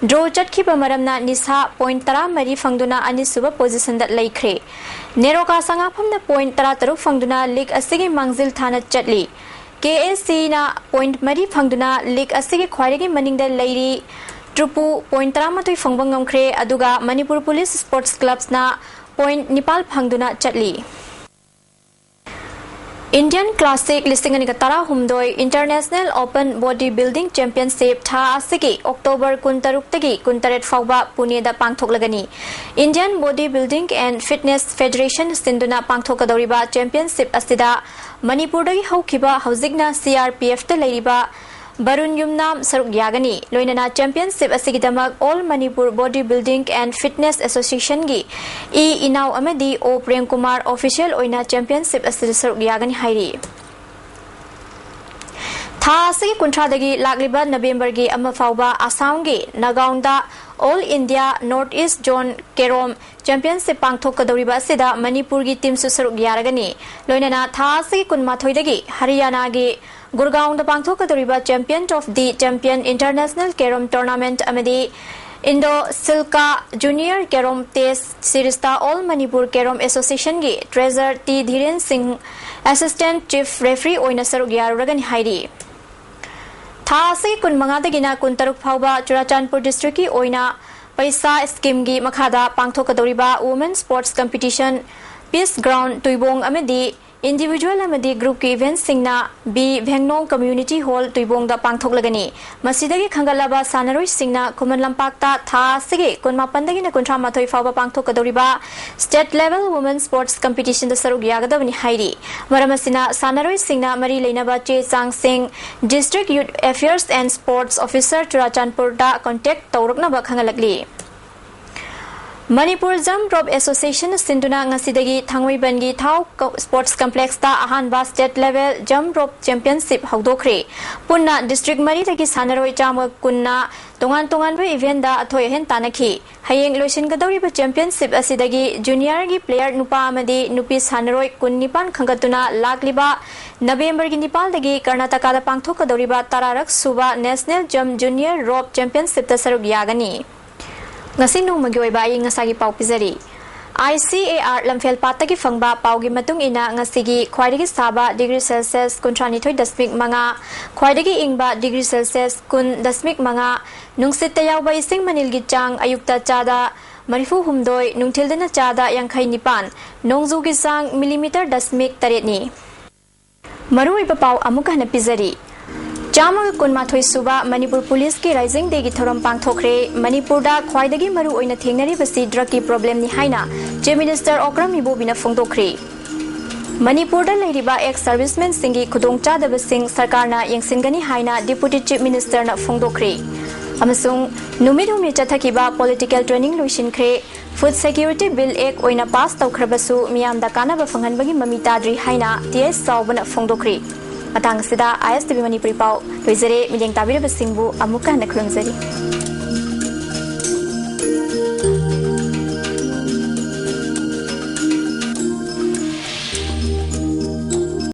ꯗ꯭ꯔꯣ ꯆꯠꯈꯤꯕ ꯃꯔꯝꯅ ꯅꯤꯁꯥ ꯄꯣꯏꯟꯠ ꯇꯔꯥꯃꯔꯤ ꯐꯪꯗꯨꯅ ꯑꯅꯤꯁꯨꯕ ꯄꯣꯖꯤꯁꯟꯗ ꯂꯩꯈ꯭ꯔꯦ꯫ ꯅꯦꯔꯣꯀꯥ ꯁꯉꯥꯐꯝꯅ ꯄꯣꯏꯟꯠ ꯇꯔꯥꯇꯔꯨꯛ ꯐꯪꯗꯨꯅ ꯂꯤꯒ ꯑꯁꯤꯒꯤ ꯃꯥꯡꯖꯤꯜ ꯊꯥꯅ ꯆꯠꯂꯤ꯫ ꯀꯦ ꯑꯦꯁ ꯁꯤꯅ ꯄꯣꯏꯟꯠ ꯃꯔꯤ ꯐꯪꯗꯨꯅ ꯂꯤꯒ ꯑꯁꯤꯒꯤ ꯈ꯭ꯋꯥꯏꯗꯒꯤ ꯃꯅꯤꯡꯗ ꯂꯩꯔꯤ꯫ ꯇ꯭ꯔꯨꯄꯨ ꯄꯣꯏꯟꯠ ꯇꯔꯥꯃꯥꯊꯣꯏ ꯐꯪꯕ ꯉꯝꯈ꯭ꯔꯦ, ꯑꯗꯨꯒ ꯃꯅꯤꯄꯨꯔ ꯄꯨꯂꯤꯁ ꯁ꯭ꯄꯣꯔꯠꯁ ꯀ꯭ꯂꯕꯁꯅ ꯄꯣꯏꯟꯠ ꯅꯤꯄꯥꯜ ꯐꯪꯗꯨꯅ ꯆꯠꯂꯤ꯫ ꯏꯟꯗꯤꯌꯟ ꯀ꯭ꯂꯥꯁꯤꯛ ꯂꯤꯁꯤꯡ ꯑꯅꯤꯒ ꯇꯔꯥꯍꯨꯝꯗꯣꯏ international open body building championship ꯊꯥ ꯑꯁꯤꯒꯤ ꯑꯣꯛꯇꯣꯕꯔ ꯀꯨꯟꯇꯔꯨꯛꯇꯒꯤ ꯀꯨꯟꯇꯔꯦꯠ ꯐꯥꯎꯕ ꯄꯨꯅꯦꯗ ꯄꯥꯡꯊꯣꯛꯂꯒꯅꯤ꯫ Indian body building and fitness federation ꯁꯤꯟꯗꯨꯅ ꯄꯥꯡꯊꯣꯛꯀꯗꯧꯔꯤꯕ ꯆꯦꯝꯄꯤꯌꯟꯁꯤꯞ ꯑꯁꯤꯗ ꯃꯅꯤꯄꯨꯔꯗꯒꯤ ꯍꯧꯈꯤꯕ ꯍꯧꯖꯤꯛꯅ ꯁꯤ ꯑꯥꯔ ꯄꯤ ꯑꯦꯐꯇ ꯂꯩꯔꯤꯕ ꯕꯔꯨꯟ ꯌꯨꯝꯅꯥꯝ ꯁꯔꯨꯛ ꯌꯥꯒꯅꯤ꯫ ꯂꯣꯏꯅꯅ ꯆꯦꯝꯄꯤꯌꯟꯁꯤꯞ ꯑꯁꯤꯒꯤꯗꯃꯛ all Manipur body building and fitness ꯑꯦꯁꯣꯁꯤꯌꯦꯁꯟꯒꯤ ꯏ ꯏꯅꯥꯎ ꯑꯃꯗꯤ ꯑꯣ ꯄ꯭ꯔꯦꯝꯀꯨꯃꯥꯔ ꯑꯣꯐꯤꯁꯤꯌꯦꯜ ꯑꯣꯏꯅ ꯆꯦꯝꯄꯤꯌꯟꯁꯤꯞ ꯑꯁꯤꯗ ꯁꯔꯨꯛ ꯌꯥꯒꯅꯤ ꯍꯥꯏꯔꯤ꯫ ꯊꯥ ꯑꯁꯤꯒꯤ ꯀꯨꯟꯊ꯭ꯔꯥꯗꯒꯤ ꯂꯥꯛꯂꯤꯕ ꯅꯕꯦꯝꯕꯔꯒꯤ ꯑꯃ ꯐꯥꯎꯕ ꯑꯁꯥꯝꯒꯤ ꯅꯥꯒꯥꯎꯟꯗ all India north east zone carrom championship ꯄꯥꯡꯊꯣꯛꯀꯗꯧꯔꯤꯕ ꯑꯁꯤꯗ ꯃꯅꯤꯄꯨꯔꯒꯤ ꯇꯤꯝꯁꯨ ꯁꯔꯨꯛ ꯌꯥꯔꯒꯅꯤ꯫ ꯂꯣꯏꯅꯅ ꯊꯥ ꯑꯁꯤꯒꯤ ꯀꯨꯟꯃꯥꯊꯣꯏꯗꯒꯤ ꯍꯔꯤꯌꯥꯅꯥꯒꯤ ꯒꯨꯔꯒꯥꯎꯟꯗ ꯄꯥꯡꯊꯣꯛꯀꯗꯧꯔꯤꯕ champion of the champion international carrom tournament ꯑꯃꯗꯤ Indo Sri Lanka junior carrom test ꯁꯤꯔꯤꯖꯇ ꯑꯣꯜ ꯃꯅꯤꯄꯨꯔ ꯀꯦꯔꯣꯝ ꯑꯦꯁꯣꯁꯤꯌꯦꯁꯟꯒꯤ treasurer T Dhiren Singh assistant chief referee ꯑꯣꯏꯅ ꯁꯔꯨꯛ ꯌꯥꯔꯨꯔꯒꯅꯤ ꯍꯥꯏꯔꯤ꯫ ꯊꯥ ꯑꯁꯤꯒꯤ ꯀꯨꯟꯃꯉꯥꯗꯒꯤꯅ ꯀꯨꯟꯇꯔꯨꯛ ꯐꯥꯎꯕ ꯆꯨꯔꯥꯆꯥꯟꯄꯨꯔ ꯗꯤꯁꯇ꯭ꯔꯤꯛꯀꯤ ꯑꯣꯏꯅ ꯄꯩꯁꯥ ꯁ꯭ꯀꯤꯝꯒꯤ ꯃꯈꯥꯗ ꯄꯥꯡꯊꯣꯛꯀꯗꯧꯔꯤꯕ women sports competition peace ground Tuibong ꯑꯃꯗꯤ Individual ꯑꯃꯗꯤ groupꯀꯤ eventꯁꯤꯡꯅ B ꯚꯦꯡꯅꯣꯡ Community Hall ꯇꯨꯏꯕꯣꯡꯗ ꯄꯥꯡꯊꯣꯛꯂꯒꯅꯤ꯫ ꯃꯁꯤꯗꯒꯤ ꯈꯟꯒꯠꯂꯕ ꯁꯥꯟꯅꯔꯣꯏꯁꯤꯡꯅ ꯈꯨꯃꯟ ꯂꯝꯄꯥꯛꯇ ꯊꯥ ꯑꯁꯤꯒꯤ ꯀꯨꯟꯃꯥꯄꯟꯗꯒꯤꯅ ꯀꯨꯟꯊ꯭ꯔꯥ ꯃꯥꯊꯣꯏ ꯐꯥꯎꯕ ꯄꯥꯡꯊꯣꯛꯀꯗꯧꯔꯤꯕ State Level Women Sports Competitionꯗ ꯁꯔꯨꯛ ꯌꯥꯒꯗꯕꯅꯤ ꯍꯥꯏꯔꯤ꯫ ꯃꯔꯝ ꯑꯁꯤꯅ ꯁꯥꯟꯅꯔꯣꯏꯁꯤꯡꯅ ꯃꯔꯤ ꯂꯩꯅꯕ ꯆꯦ ꯆꯥꯡꯁꯤꯡ District Youth Affairs and Sports Officer ꯆꯨꯔꯥꯆꯥꯟꯄꯨꯔꯗ contact ꯇꯧꯔꯛꯅꯕ ꯈꯪꯍꯜꯂꯛꯂꯤ꯫ ꯃꯅꯤꯄꯨꯔ Jump Rope Associationꯅ ꯁꯤꯟꯗꯨꯅ ꯉꯁꯤꯗꯒꯤ ꯊꯥꯡꯃꯩꯕꯟꯒꯤ ꯊꯥꯎ ꯀ-, Sports Complexꯇ ꯑꯍꯥꯟꯕ State Level Jump Rope Championship ꯍꯧꯗꯣꯛꯈ꯭ꯔꯦ꯫ ꯄꯨꯟꯅ district ꯃꯔꯤꯗꯒꯤ ꯁꯥꯟꯅꯔꯣꯏ ꯆꯥꯝꯃ ꯀꯨꯟꯅ ꯇꯣꯉꯥꯟ ꯇꯣꯉꯥꯟꯕ eventꯗ ꯑꯊꯣꯏ ꯑꯍꯦꯟ ꯇꯥꯟꯅꯈꯤ꯫ ꯍꯌꯦꯡ ꯂꯣꯏꯁꯤꯟꯒꯗꯧꯔꯤꯕ championship ꯑꯁꯤꯗꯒꯤ juniorꯒꯤ player ꯅꯨꯄꯥ ꯑꯃꯗꯤ ꯅꯨꯄꯤ ꯁꯥꯟꯅꯔꯣꯏ ꯀꯨꯟꯅꯤꯄꯥꯟ ꯈꯟꯒꯠꯇꯨꯅ ꯂꯥꯛꯂꯤꯕ Novemberꯒꯤ ꯅꯤꯄꯥꯜꯗꯒꯤ ꯀꯔꯅꯥꯇꯀꯥꯗ ꯄꯥꯡꯊꯣꯛꯀꯗꯧꯔꯤꯕ ꯇꯔꯥꯔꯛ ꯁꯨꯕ National Jump Junior Rope Championshipꯇ ꯁꯔꯨꯛ ꯌꯥꯒꯅꯤ꯫ ꯉꯁꯤ ꯅꯣꯡꯃꯒꯤ ꯑꯣꯏꯕ ꯑꯏꯪ ꯑꯁꯥꯒꯤ ꯄꯥꯎ ꯄꯤꯖꯔꯤ꯫ ICAR ꯂꯝꯐꯦꯜ ꯄꯥꯠꯇꯒꯤ ꯐꯪꯕ ꯄꯥꯎꯒꯤ ꯃꯇꯨꯡ ꯏꯟꯅ ꯉꯁꯤꯒꯤ ꯈ꯭ꯋꯥꯏꯗꯒꯤ ꯁꯥꯕ degree Celsius ꯀꯨꯟꯊ꯭ꯔꯥ ꯅꯤꯊꯣꯏ ꯗꯁꯃꯤꯛ ꯃꯉꯥ, ꯈ꯭ꯋꯥꯏꯗꯒꯤ ꯏꯪꯕ degree Celsius ꯀꯨꯟ ꯗꯁꯃꯤꯛ ꯃꯉꯥ, ꯅꯨꯡꯁꯤꯠꯇ ꯌꯥꯎꯕ ꯏꯁꯤꯡ ꯃꯅꯤꯜꯒꯤ ꯆꯥꯡ ꯑꯌꯨꯛꯇ ꯆꯥꯗ ꯃꯔꯤꯐꯨ ꯍꯨꯝꯗꯣꯏ, ꯅꯨꯡꯊꯤꯜꯗꯅ ꯆꯥꯗ ꯌꯥꯡꯈꯩ ꯅꯤꯄꯥꯟ, ꯅꯣꯡꯖꯨꯒꯤ ꯆꯥꯡ millimeter ꯗꯁꯃꯤꯛ ꯇꯔꯦꯠꯅꯤ꯫ ꯃꯔꯨꯑꯣꯏꯕ ꯄꯥꯎ ꯑꯃꯨꯛ ꯍꯟꯅ ꯄꯤꯖꯔꯤ꯫ ꯆꯥꯝꯃꯒ ꯀꯨꯟꯃꯥꯊꯣꯏ ꯁꯨꯕ ꯃꯅꯤꯄꯨꯔ ꯄꯨꯂꯤꯁꯀꯤ Rising Dayꯒꯤ ꯊꯧꯔꯝ ꯄꯥꯡꯊꯣꯛꯈ꯭ꯔꯦ꯫ ꯃꯅꯤꯄꯨꯔꯗ ꯈ꯭ꯋꯥꯏꯗꯒꯤ ꯃꯔꯨ ꯑꯣꯏꯅ ꯊꯦꯡꯅꯔꯤꯕꯁꯤ drugꯀꯤ problemꯅꯤ ꯍꯥꯏꯅ Chief Minister ꯑꯣꯀ꯭ꯔꯝ ꯏꯕꯣꯕꯤꯅ ꯐꯣꯡꯗꯣꯛꯈ꯭ꯔꯦ꯫ ꯃꯅꯤꯄꯨꯔꯗ ꯂꯩꯔꯤꯕ ex servicemenꯁꯤꯡꯒꯤ ꯈꯨꯗꯣꯡꯆꯥꯗꯕꯁꯤꯡ ꯁꯔꯀꯥꯔꯅ ꯌꯦꯡꯁꯤꯟꯒꯅꯤ ꯍꯥꯏꯅ Deputy Chief Ministerꯅ ꯐꯣꯡꯗꯣꯛꯈ꯭ꯔꯦ꯫ ꯑꯃꯁꯨꯡ ꯅꯨꯃꯤꯠ ꯍꯨꯝꯅꯤ ꯆꯠꯊꯈꯤꯕ political training ꯂꯣꯏꯁꯤꯟꯈ꯭ꯔꯦ꯫ Food Security Bill Act ꯑꯣꯏꯅ pass ꯇꯧꯈ꯭ꯔꯕꯁꯨ ꯃꯤꯌꯥꯝꯗ ꯀꯥꯟꯅꯕ ꯐꯪꯍꯟꯕꯒꯤ ꯃꯃꯤ ꯇꯥꯗ꯭ꯔꯤ ꯍꯥꯏꯅ ꯇꯤ ꯑꯩꯆ ꯆꯥꯎꯕꯅ ꯐꯣꯡꯗꯣꯛꯈ꯭ꯔꯤ꯫ ꯃꯇꯥꯡ ꯑꯁꯤꯗ ISTV ꯃꯅꯤꯄꯨꯔꯤ ꯄꯥꯎ ꯂꯣꯏꯖꯔꯦ꯫ ꯃꯤꯠꯌꯦꯡ ꯇꯥꯕꯤꯔꯕꯁꯤꯡꯕꯨ ꯑꯃꯨꯛꯀ ꯍꯟꯅ ꯈꯨꯔꯨꯝꯖꯔꯤ꯫